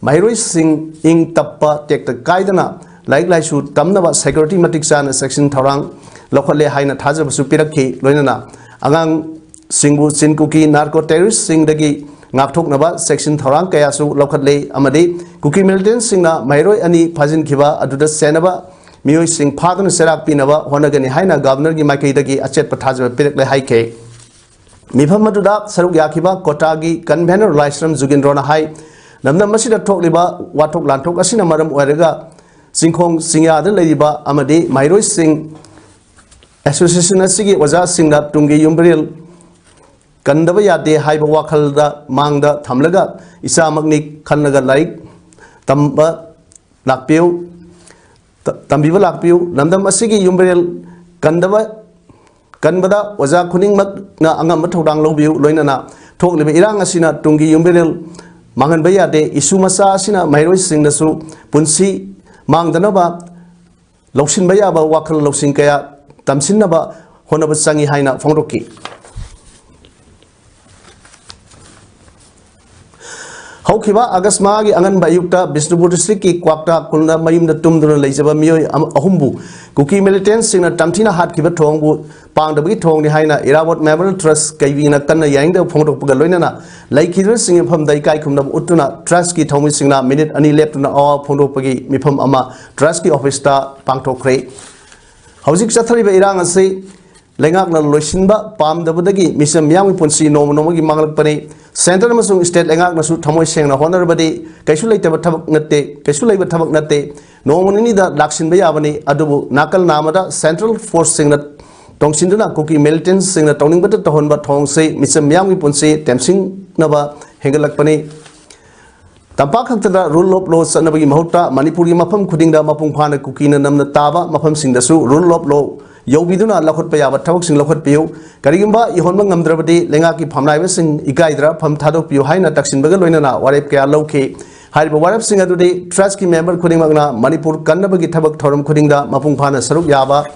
ꯃꯍꯩꯔꯣꯏꯁꯤꯡ ꯏꯪ ꯇꯞꯄ, ꯇꯦꯛꯇ ꯀꯥꯏꯗꯅ ꯂꯥꯏꯔꯤꯛ ꯂꯥꯏꯁꯨ ꯇꯝꯅꯕ security ꯃꯇꯤꯛ ꯆꯥꯅ ꯆꯦꯛꯁꯤꯟ ꯊꯧꯔꯥꯡ ꯂꯧꯈꯠꯂꯦ ꯍꯥꯏꯅ ꯊꯥꯖꯕꯁꯨ ꯄꯤꯔꯛꯈꯤ꯫ ꯂꯣꯏꯅꯅ ꯑꯉꯥꯡꯁꯤꯡꯕꯨ ꯆꯤꯟ ꯀꯨꯀꯤ narco terroristꯁꯤꯡꯗꯒꯤ ꯉꯥꯛꯊꯣꯛꯅꯕ ꯆꯦꯛꯁꯤꯟ ꯊꯧꯔꯥꯡ ꯀꯌꯥꯁꯨ ꯂꯧꯈꯠꯂꯦ ꯑꯃꯗꯤ ꯀꯨꯀꯤ militantꯁꯤꯡꯅ ꯃꯍꯩꯔꯣꯏ ꯑꯅꯤ ꯐꯥꯖꯤꯟꯈꯤꯕ ꯑꯗꯨꯗ ꯆꯦꯟꯅꯕ ꯃꯤꯑꯣꯏꯁꯤꯡ ꯐꯥꯗꯨꯅ ꯆꯩꯔꯥꯛ ꯄꯤꯅꯕ ꯍꯣꯠꯅꯒꯅꯤ ꯍꯥꯏꯅ ꯒꯕꯔꯅꯔꯒꯤ ꯃꯥꯏꯀꯩꯗꯒꯤ ꯑꯆꯦꯠꯄ ꯊꯥꯖꯕ ꯄꯤꯔꯛꯂꯦ ꯍꯥꯏꯈꯤ꯫ ꯃꯤꯐꯝ ꯑꯗꯨꯗ ꯁꯔꯨꯛ ꯌꯥꯈꯤꯕ ꯀꯣꯇꯥꯒꯤ convener ꯂꯥꯏꯁ꯭ꯔꯝ ꯖꯨꯒꯤꯟꯗ꯭ꯔꯣꯅ ꯍꯥꯏ, ꯂꯝꯗꯝ ꯑꯁꯤꯗ ꯊꯣꯛꯂꯤꯕ ꯋꯥꯊꯣꯛ ꯂꯥꯟꯊꯣꯛ ꯑꯁꯤꯅ ꯃꯔꯝ ꯑꯣꯏꯔꯒ ꯆꯤꯡꯈꯣꯡ ꯆꯤꯡꯌꯥꯗ ꯂꯩꯔꯤꯕ ꯑꯃꯗꯤ ꯃꯍꯩꯔꯣꯏꯁꯤꯡ association ꯑꯁꯤꯒꯤ ꯑꯣꯖꯥꯁꯤꯡꯅ ꯇꯨꯡꯒꯤ ꯌꯨꯝꯕꯤꯔꯦꯜ ꯀꯟꯗꯕ ꯌꯥꯗꯦ ꯍꯥꯏꯕ ꯋꯥꯈꯜꯗ ꯃꯥꯡꯗ ꯊꯝꯂꯒ ꯏꯆꯥꯃꯛꯅꯤ ꯈꯜꯂꯒ ꯂꯥꯏꯔꯤꯛ ꯇꯝꯕ ꯂꯥꯛꯄꯤꯌꯨ, ꯇ-, ꯇꯝꯕꯤꯕ ꯂꯥꯛꯄꯤꯌꯨ꯫ ꯂꯝꯗꯝ ꯑꯁꯤꯒꯤ ꯌꯨꯝꯕꯤꯔꯦꯜ ꯀꯟꯗꯕ, ꯀꯟꯕꯗ ꯑꯣꯖꯥ ꯈꯨꯗꯤꯡꯃꯛꯅ ꯑꯉꯝꯕ ꯊꯧꯗꯥꯡ ꯂꯧꯕꯤꯌꯨ꯫ ꯂꯣꯏꯅꯅ ꯊꯣꯛꯂꯤꯕ ꯏꯔꯥꯡ ꯑꯁꯤꯅ ꯇꯨꯡꯒꯤ ꯌꯨꯝꯕꯤꯔꯦꯜ ꯃꯥꯡꯍꯟꯕ ꯌꯥꯗꯦ꯫ ꯏꯁꯨ ꯃꯆꯥ ꯑꯁꯤꯅ ꯃꯍꯩꯔꯣꯏꯁꯤꯡꯗꯁꯨ ꯄꯨꯟꯁꯤ ꯃꯥꯡꯗꯅꯕ ꯂꯧꯁꯤꯟꯕ ꯌꯥꯕ ꯋꯥꯈꯜ ꯂꯧꯁꯤꯡ ꯀꯌꯥ ꯇꯝꯁꯤꯟꯅꯕ ꯍꯣꯠꯅꯕ ꯆꯪꯏ ꯍꯥꯏꯅ ꯐꯣꯡꯗꯣꯛꯈꯤ꯫ ꯍꯧꯈꯤꯕ ꯑꯥꯒꯁ ꯃꯉꯥꯒꯤ ꯑꯉꯟꯕ ꯑꯌꯨꯛꯇ ꯕꯤꯁꯅꯨꯄꯨꯔ districtꯀꯤ ꯀ꯭ꯋꯥꯛꯇꯥ ꯈꯨꯜꯗ ꯃꯌꯨꯝꯗ ꯇꯨꯝꯗꯨꯅ ꯂꯩꯖꯕ ꯃꯤꯑꯣꯏ ꯑꯃ, ꯑꯍꯨꯝꯕꯨ ꯀꯨꯀꯤ militantꯁꯤꯡꯅ ꯇꯝꯊꯤꯅ ꯍꯥꯠꯈꯤꯕ ꯊꯧꯑꯣꯡꯕꯨ ꯄꯥꯡꯗꯕꯒꯤ ꯊꯧꯑꯣꯡꯅꯤ ꯍꯥꯏꯅ ꯏꯔꯥꯕꯣꯠ Memorial Trust ꯀꯩꯕꯤꯅ ꯀꯟꯅ ꯌꯥꯅꯤꯡꯗꯕ ꯐꯣꯡꯗꯣꯛꯄꯒ ꯂꯣꯏꯅꯅ ꯂꯩꯈꯤꯗ꯭ꯔꯕꯁꯤꯡꯒꯤ ꯃꯐꯝꯗ ꯏꯀꯥꯏ ꯈꯨꯝꯅꯕ ꯎꯠꯇꯨꯅ trustꯀꯤ ꯊꯧꯃꯤꯁꯤꯡꯅ minute ꯑꯅꯤ ꯂꯦꯞꯇꯨꯅ ꯑꯋꯥꯕ ꯐꯣꯡꯗꯣꯛꯄꯒꯤ ꯃꯤꯐꯝ ꯑꯃ trustꯀꯤ officeꯇ ꯄꯥꯡꯊꯣꯛꯈ꯭ꯔꯦ꯫ ꯍꯧꯖꯤꯛ ꯆꯠꯊꯔꯤꯕ ꯏꯔꯥꯡ ꯑꯁꯤ ꯂꯩꯉꯥꯛꯅ ꯂꯣꯏꯁꯤꯟꯕ ꯄꯥꯝꯗꯕꯗꯒꯤ ꯃꯤꯆꯝ ꯃꯤꯌꯥꯝꯒꯤ ꯄꯨꯟꯁꯤ ꯅꯣꯡꯃ ꯅꯣꯡꯃꯒꯤ ꯃꯥꯡꯂꯛꯄꯅꯤ꯫ Centre ꯑꯃꯁꯨꯡ state ꯂꯩꯉꯥꯛꯅꯁꯨ ꯊꯃꯣꯏ ꯁꯦꯡꯅ ꯍꯣꯠꯅꯔꯕꯗꯤ ꯀꯩꯁꯨ ꯂꯩꯇꯕ ꯊꯕꯛ ꯅꯠꯇꯦ, ꯀꯩꯁꯨ ꯂꯩꯕ ꯊꯕꯛ ꯅꯠꯇꯦ꯫ ꯅꯣꯡꯃ ꯅꯤꯅꯤꯗ ꯂꯥꯛꯁꯤꯟꯕ ꯌꯥꯕꯅꯤ꯫ ꯑꯗꯨꯕꯨ ꯅꯥꯀꯜ ꯅꯥꯝꯃꯗ central forceꯁꯤꯡꯅ ꯇꯣꯡꯁꯤꯟꯗꯨꯅ ꯀꯨꯀꯤ militantꯁꯤꯡꯅ ꯇꯧꯅꯤꯡꯕꯇ ꯇꯧꯍꯟꯕ ꯊꯧꯑꯣꯡꯁꯤ ꯃꯤꯆꯝ ꯃꯤꯌꯥꯝꯒꯤ ꯄꯨꯟꯁꯤ ꯇꯦꯝꯁꯤꯡꯅꯕ ꯍꯦꯟꯒꯠꯂꯛꯄꯅꯤ꯫ ꯇꯝꯄꯥꯛ ꯈꯛꯇꯗ rule of law ꯆꯠꯅꯕꯒꯤ ꯃꯍꯨꯠꯇ ꯃꯅꯤꯄꯨꯔꯒꯤ ꯃꯐꯝ ꯈꯨꯗꯤꯡꯗ ꯃꯄꯨꯡ ꯐꯥꯅ ꯀꯨꯀꯤꯅ ꯅꯝꯅ ꯇꯥꯕ ꯃꯐꯝꯁꯤꯡꯗꯁꯨ rule of law ꯌꯧꯕꯤꯗꯨꯅ ꯂꯧꯈꯠꯄ ꯌꯥꯕ ꯊꯕꯛꯁꯤꯡ ꯂꯧꯈꯠꯄꯤꯌꯨ꯫ ꯀꯔꯤꯒꯨꯝꯕ ꯏꯍꯣꯟꯕ ꯉꯝꯗ꯭ꯔꯕꯗꯤ ꯂꯩꯉꯥꯛꯀꯤ ꯐꯝꯅꯥꯏꯕꯁꯤꯡ ꯏꯀꯥꯏꯗꯅ ꯐꯝ ꯊꯥꯗꯣꯛꯄꯤꯌꯨ ꯍꯥꯏꯅ ꯇꯛꯁꯤꯟꯕꯒ ꯂꯣꯏꯅꯅ ꯋꯥꯔꯦꯞ ꯀꯌꯥ ꯂꯧꯈꯤ꯫ ꯍꯥꯏꯔꯤꯕ ꯋꯥꯔꯦꯞꯁꯤꯡ ꯑꯗꯨꯗꯤ trustꯀꯤ member ꯈꯨꯗꯤꯡꯃꯛꯅ ꯃꯅꯤꯄꯨꯔ ꯀꯟꯅꯕꯒꯤ ꯊꯕꯛ ꯊꯧꯔꯝ ꯈꯨꯗꯤꯡꯗ ꯃꯄꯨꯡ ꯐꯥꯅ ꯁꯔꯨꯛ ꯌꯥꯕ,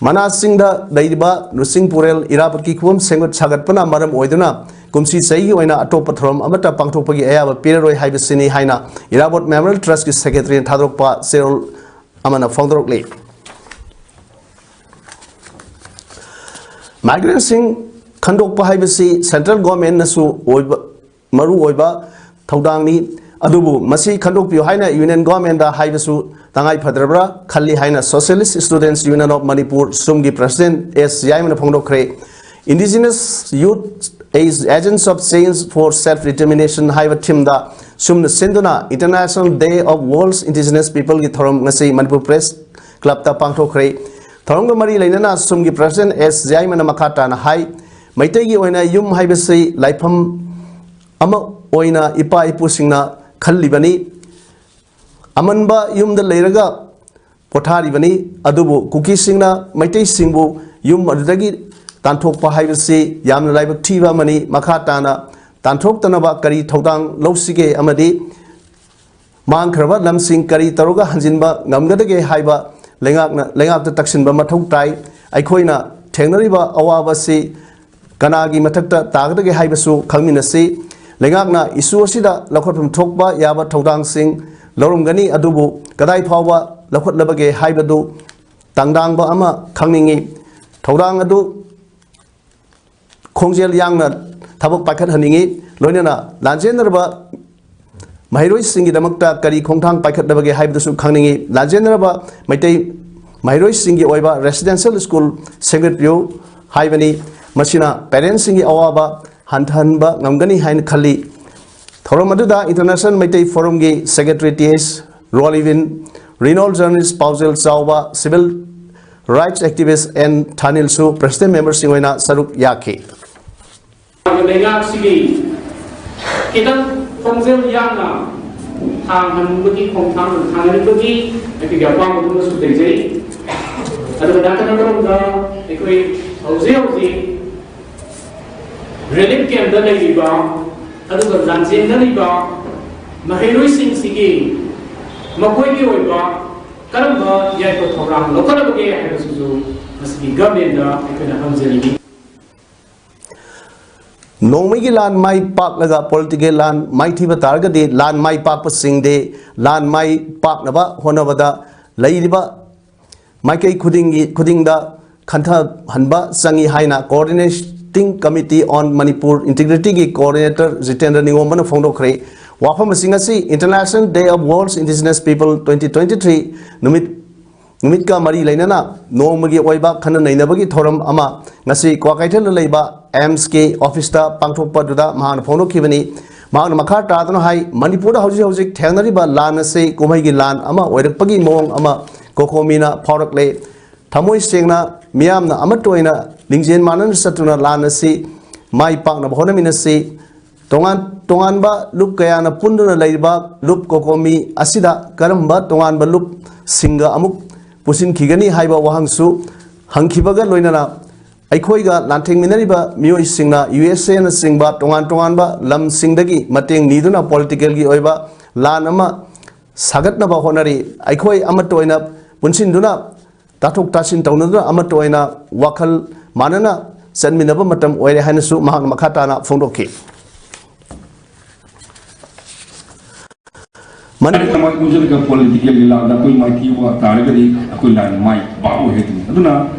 ꯃꯅꯥꯁꯤꯡꯗ ꯂꯩꯔꯤꯕ ꯂꯨꯆꯤꯡ ꯄꯨꯔꯦꯜ ꯏꯔꯥꯕꯣꯠꯀꯤ ꯈꯨꯕꯝ ꯁꯦꯝꯒꯠ ꯁꯥꯒꯠꯄꯅ ꯃꯔꯝ ꯑꯣꯏꯗꯨꯅ ꯀꯨꯝꯁꯤ ꯆꯍꯤꯒꯤ ꯑꯣꯏꯅ ꯑꯇꯣꯞꯄ ꯊꯧꯔꯝ ꯑꯃꯠꯇ ꯄꯥꯡꯊꯣꯛꯄꯒꯤ ꯑꯌꯥꯕ ꯄꯤꯔꯔꯣꯏ ꯍꯥꯏꯕꯁꯤꯅꯤ ꯍꯥꯏꯅ ꯏꯔꯥꯕꯣꯠ Memorial Trustꯀꯤ secretaryꯅ ꯊꯥꯗꯣꯔꯛꯄ ꯆꯦꯔꯣꯜ ꯑꯃꯅ ꯐꯣꯡꯗꯣꯔꯛꯂꯤ꯫ Migrantꯁꯤꯡ ꯈꯟꯗꯣꯛꯄ ꯍꯥꯏꯕꯁꯤ central governmentꯅꯁꯨ ꯑꯣꯏꯕ, ꯃꯔꯨ ꯑꯣꯏꯕ ꯊꯧꯗꯥꯡꯅꯤ꯫ ꯑꯗꯨꯕꯨ ꯃꯁꯤ ꯈꯟꯗꯣꯛꯄꯤꯌꯨ ꯍꯥꯏꯅ union governmentꯗ ꯍꯥꯏꯕꯁꯨ ꯇꯉꯥꯏ ꯐꯗ꯭ꯔꯕ꯭ꯔꯥ ꯈꯜꯂꯤ ꯍꯥꯏꯅ Socialist Students Union of Manipur, ꯁꯨꯝꯒꯤ president S ꯌꯥꯏꯃꯅ ꯐꯣꯡꯗꯣꯛꯈ꯭ꯔꯦ꯫ Indigenous Youth as Agents of Change for Self Determination ꯍꯥꯏꯕ themeꯗ ꯁꯨꯝꯅ ꯁꯤꯟꯗꯨꯅ International Day of World's Indigenous Peopleꯒꯤ ꯊꯧꯔꯝ ꯉꯁꯤ ꯃꯅꯤꯄꯨꯔ Press Clubꯇ ꯄꯥꯡꯊꯣꯛꯈ꯭ꯔꯦ꯫ ꯊꯧꯔꯝꯒ ꯃꯔꯤ ꯂꯩꯅꯅ ꯁꯨꯝꯒꯤ president ꯑꯦꯁ ꯌꯥꯏꯃꯅ ꯃꯈꯥ ꯇꯥꯅ ꯍꯥꯏ, ꯃꯩꯇꯩꯒꯤ ꯑꯣꯏꯅ ꯌꯨꯝ ꯍꯥꯏꯕꯁꯤ ꯂꯥꯏꯐꯝ ꯑꯃ ꯑꯣꯏꯅ ꯏꯄꯥ ꯏꯄꯨꯁꯤꯡꯅ ꯈꯜꯂꯤꯕꯅꯤ꯫ ꯑꯃꯟꯕ ꯌꯨꯝꯗ ꯂꯩꯔꯒ ꯄꯣꯊꯥꯔꯤꯕꯅꯤ꯫ ꯑꯗꯨꯕꯨ ꯀꯨꯀꯤꯁꯤꯡꯅ ꯃꯩꯇꯩꯁꯤꯡꯕꯨ ꯌꯨꯝ ꯑꯗꯨꯗꯒꯤ ꯇꯥꯟꯊꯣꯛꯄ ꯍꯥꯏꯕꯁꯤ ꯌꯥꯝꯅ ꯂꯥꯏꯕꯛ ꯊꯤꯕ ꯑꯃꯅꯤ꯫ ꯃꯈꯥ ꯇꯥꯅ ꯇꯥꯟꯊꯣꯛꯇꯅꯕ ꯀꯔꯤ ꯊꯧꯗꯥꯡ ꯂꯧꯁꯤꯒꯦ ꯑꯃꯗꯤ ꯃꯥꯡꯈ꯭ꯔꯕ ꯂꯝꯁꯤꯡ ꯀꯔꯤ ꯇꯧꯔꯒ ꯍꯟꯖꯤꯟꯕ ꯉꯝꯒꯗꯒꯦ ꯍꯥꯏꯕ ꯂꯩꯉꯥꯛꯅ, ꯂꯩꯉꯥꯛꯇ ꯇꯛꯁꯤꯟꯕ ꯃꯊꯧ ꯇꯥꯏ꯫ ꯑꯩꯈꯣꯏꯅ ꯊꯦꯡꯅꯔꯤꯕ ꯑꯋꯥꯕ ꯑꯁꯤ ꯀꯅꯥꯒꯤ ꯃꯊꯛꯇ ꯇꯥꯒꯗꯒꯦ ꯍꯥꯏꯕꯁꯨ ꯈꯪꯃꯤꯟꯅꯁꯤ꯫ ꯂꯩꯉꯥꯛꯅ issue ꯑꯁꯤꯗ ꯂꯧꯈꯠꯐꯝ ꯊꯣꯛꯄ ꯌꯥꯕ ꯊꯧꯗꯥꯡꯁꯤꯡ ꯂꯧꯔꯝꯒꯅꯤ, ꯑꯗꯨꯕꯨ ꯀꯗꯥꯏ ꯐꯥꯎꯕ ꯂꯧꯈꯠꯂꯕꯒꯦ ꯍꯥꯏꯕꯗꯨ ꯇꯥꯡꯗꯥꯡꯕ ꯑꯃ ꯈꯪꯅꯤꯡꯏ꯫ ꯊꯧꯗꯥꯡ ꯑꯗꯨ ꯈꯣꯡꯖꯦꯜ ꯌꯥꯡꯅ ꯊꯕꯛ ꯄꯥꯏꯈꯠꯍꯟꯅꯤꯡꯏ꯫ ꯂꯣꯏꯅꯅ ꯂꯥꯟꯖꯦꯟꯅꯔꯕ ꯃꯍꯩꯔꯣꯏꯁꯤꯡꯒꯤꯗꯃꯛꯇ ꯀꯔꯤ ꯈꯣꯡꯊꯥꯡ ꯄꯥꯏꯈꯠꯂꯕꯒꯦ ꯍꯥꯏꯕꯗꯨꯁꯨ ꯈꯪꯅꯤꯡꯏ꯫ ꯂꯥꯟꯖꯦꯟꯅꯔꯕ ꯃꯩꯇꯩ ꯃꯍꯩꯔꯣꯏꯁꯤꯡꯒꯤ ꯑꯣꯏꯕ residential school ꯁꯦꯝꯒꯠꯄꯤꯌꯨ ꯍꯥꯏꯕꯅꯤ꯫ ꯃꯁꯤꯅ parentꯁꯤꯡꯒꯤ ꯑꯋꯥꯕ ꯍꯟꯊꯍꯟꯕ ꯉꯝꯒꯅꯤ ꯍꯥꯏꯅ ꯈꯜꯂꯤ꯫ ꯊꯧꯔꯝ ꯑꯗꯨꯗ International Meitei Forumꯒꯤ secretary ꯇꯤ ꯑꯦꯁ ꯔꯣꯂꯤꯕꯤꯟ, renowned journalist Paojel Chaoba, civil rights activist N ꯊꯥꯅꯤꯜꯁꯨ president memberꯁꯤꯡ ꯑꯣꯏꯅ ꯁꯔꯨꯛ ꯌꯥꯈꯤ꯫ ꯂꯩꯉꯥꯛꯁꯤꯒꯤ ꯈꯤꯇꯪ ꯈꯣꯡꯖꯦꯜ ꯌꯥꯡꯅ ꯊꯥꯡꯍꯟꯕꯒꯤ ꯈꯣꯡꯊꯥꯡ ꯊꯥꯡꯍꯟꯕꯒꯤ ꯑꯩꯈꯣꯏꯒꯤ ꯑꯄꯥꯝꯕ ꯑꯗꯨꯃꯁꯨ ꯂꯩꯖꯩ꯫ ꯑꯗꯨꯒ ꯅꯥꯀꯟ ꯑꯃꯔꯣꯝꯗ ꯑꯩꯈꯣꯏ ꯍꯧꯖꯤꯛ ꯍꯧꯖꯤꯛ ꯔꯤꯂꯤꯐ ꯀꯦꯝꯞꯇ ꯂꯩꯔꯤꯕ ꯑꯗꯨꯒ ꯂꯥꯟꯖꯦꯟꯅꯔꯤꯕ ꯃꯍꯩꯔꯣꯏꯁꯤꯡꯁꯤꯒꯤ ꯃꯈꯣꯏꯒꯤ ꯑꯣꯏꯕ ꯀꯔꯝꯕ ꯌꯥꯏꯐ ꯊꯧꯔꯥꯡ ꯂꯧꯈꯠꯂꯕꯒꯦ ꯍꯥꯏꯕꯁꯤꯁꯨ ꯃꯁꯤꯒꯤ ꯒꯚꯔꯟꯃꯦꯟꯗ ꯑꯩꯈꯣꯏꯅ ꯍꯪꯖꯔꯤꯅꯤ꯫ ꯅꯣꯡꯃꯩꯒꯤ ꯂꯥꯟ ꯃꯥꯏ ꯄꯥꯛꯂꯒ ꯄꯣꯂꯤꯇꯤꯀꯦꯜ ꯂꯥꯟ ꯃꯥꯏꯊꯤꯕ ꯇꯥꯔꯒꯗꯤ ꯂꯥꯟ ꯃꯥꯏ ꯄꯥꯛꯄꯁꯤꯡꯗꯤ ꯂꯥꯟ ꯃꯥꯏ ꯄꯥꯛꯅꯕ ꯍꯣꯠꯅꯕꯗ ꯂꯩꯔꯤꯕ ꯃꯥꯏꯀꯩ ꯈꯨꯗꯤꯡꯒꯤ ꯈꯨꯗꯤꯡꯗ ꯈꯟꯊꯍꯟꯕ ꯆꯪꯏ ꯍꯥꯏꯅ Coordinating Committee on Manipur Integrityꯒꯤ ꯀꯣꯑꯣꯔꯗꯤꯅꯦꯇꯔ ꯖꯤꯇꯦꯟꯗ꯭ꯔ ꯅꯤꯉꯣꯝꯕꯅ ꯐꯣꯡꯗꯣꯛꯈ꯭ꯔꯦ꯫ ꯋꯥꯐꯝ ꯑꯁꯤꯡ ꯑꯁꯤ International Day of World's Indigenous People twenty twenty three ꯅꯨꯃꯤꯠ ꯅꯨꯃꯤꯠꯀ ꯃꯔꯤ ꯂꯩꯅꯅ ꯅꯣꯡꯃꯒꯤ ꯑꯣꯏꯕ ꯈꯟꯅ ꯅꯩꯅꯕꯒꯤ ꯊꯧꯔꯝ ꯑꯃ ꯉꯁꯤ ꯀ꯭ꯋꯥꯀꯩꯊꯦꯜꯗ ꯂꯩꯕ ꯑꯦꯝꯁꯀꯤ ꯑꯣꯐꯤꯁꯇ ꯄꯥꯡꯊꯣꯛꯄꯗꯨꯗ ꯃꯍꯥꯛꯅ ꯐꯣꯡꯗꯣꯛꯈꯤꯕꯅꯤ꯫ ꯃꯍꯥꯛꯅ ꯃꯈꯥ ꯇꯥꯗꯨꯅ ꯍꯥꯏ, ꯃꯅꯤꯄꯨꯔꯗ ꯍꯧꯖꯤꯛ ꯍꯧꯖꯤꯛ ꯊꯦꯡꯅꯔꯤꯕ ꯂꯥꯟ ꯑꯁꯤ ꯀꯨꯝꯍꯩꯒꯤ ꯂꯥꯟ ꯑꯃ ꯑꯣꯏꯔꯛꯄꯒꯤ ꯃꯑꯣꯡ ꯑꯃ ꯀꯣꯀꯣꯃꯤꯅ ꯐꯥꯎꯔꯛꯂꯦ꯫ ꯊꯃꯣꯏ ꯁꯦꯡꯅ ꯃꯤꯌꯥꯝꯅ ꯑꯃꯠꯇ ꯑꯣꯏꯅ ꯂꯤꯡꯖꯦꯜ ꯃꯥꯟꯅꯅ ꯆꯠꯇꯨꯅ ꯂꯥꯟ ꯑꯁꯤ ꯃꯥꯏ ꯄꯥꯛꯅꯕ ꯍꯣꯠꯅꯃꯤꯟꯅꯁꯤ꯫ ꯇꯣꯉꯥꯟ ꯇꯣꯉꯥꯟꯕ ꯂꯨꯞ ꯀꯌꯥꯅ ꯄꯨꯟꯗꯨꯅ ꯂꯩꯔꯤꯕ ꯂꯨꯞ ꯀꯣꯀꯣꯃꯤ ꯑꯁꯤꯗ ꯀꯔꯝꯕ ꯇꯣꯉꯥꯟꯕ ꯂꯨꯞꯁꯤꯡꯒ ꯑꯃꯨꯛ ꯄꯨꯟꯁꯤꯟꯈꯤꯒꯅꯤ ꯍꯥꯏꯕ ꯋꯥꯍꯪꯁꯨ ꯍꯪꯈꯤꯕꯒ ꯂꯣꯏꯅꯅ ꯑꯩꯈꯣꯏꯒ ꯂꯥꯟꯊꯦꯡꯃꯤꯟꯅꯔꯤꯕ ꯃꯤꯑꯣꯏꯁꯤꯡꯅ ꯌꯨ ꯑꯦꯁ ꯑꯦꯅꯆꯤꯡꯕ ꯇꯣꯉꯥꯟ ꯇꯣꯉꯥꯟꯕ ꯂꯝꯁꯤꯡꯗꯒꯤ ꯃꯇꯦꯡ ꯅꯤꯗꯨꯅ ꯄꯣꯂꯤꯇꯤꯀꯦꯜꯒꯤ ꯑꯣꯏꯕ ꯂꯥꯟ ꯑꯃ ꯁꯥꯒꯠꯅꯕ ꯍꯣꯠꯅꯔꯤ꯫ ꯑꯩꯈꯣꯏ ꯑꯃꯠꯇ ꯑꯣꯏꯅ ꯄꯨꯟꯁꯤꯟꯗꯨꯅ ꯇꯥꯊꯣꯛ ꯇꯥꯁꯤꯟ ꯇꯧꯅꯗꯨꯅ ꯑꯃꯠꯇ ꯑꯣꯏꯅ ꯋꯥꯈꯜ ꯃꯥꯟꯅꯅ ꯆꯠꯃꯤꯟꯅꯕ ꯃꯇꯝ ꯑꯣꯏꯔꯦ ꯍꯥꯏꯅꯁꯨ ꯃꯍꯥꯛꯅ ꯃꯈꯥ ꯇꯥꯅ ꯐꯣꯡꯗꯣꯛꯈꯤ꯫ ꯃꯅꯤꯄꯨꯔ ꯃꯥꯏ ꯄꯨꯖꯔꯒ ꯄꯣꯂꯤꯇꯤꯀꯦꯜꯒꯤ ꯂꯥꯟꯗ ꯑꯩꯈꯣꯏ ꯃꯥꯏꯊꯤꯕ ꯇꯥꯔꯒꯗꯤ ꯑꯩꯈꯣꯏ ꯂꯥꯟ ꯃꯥꯏ ꯄꯥꯛꯑꯣꯏ ꯍꯥꯏꯗꯨꯅꯤ꯫ ꯑꯗꯨꯅ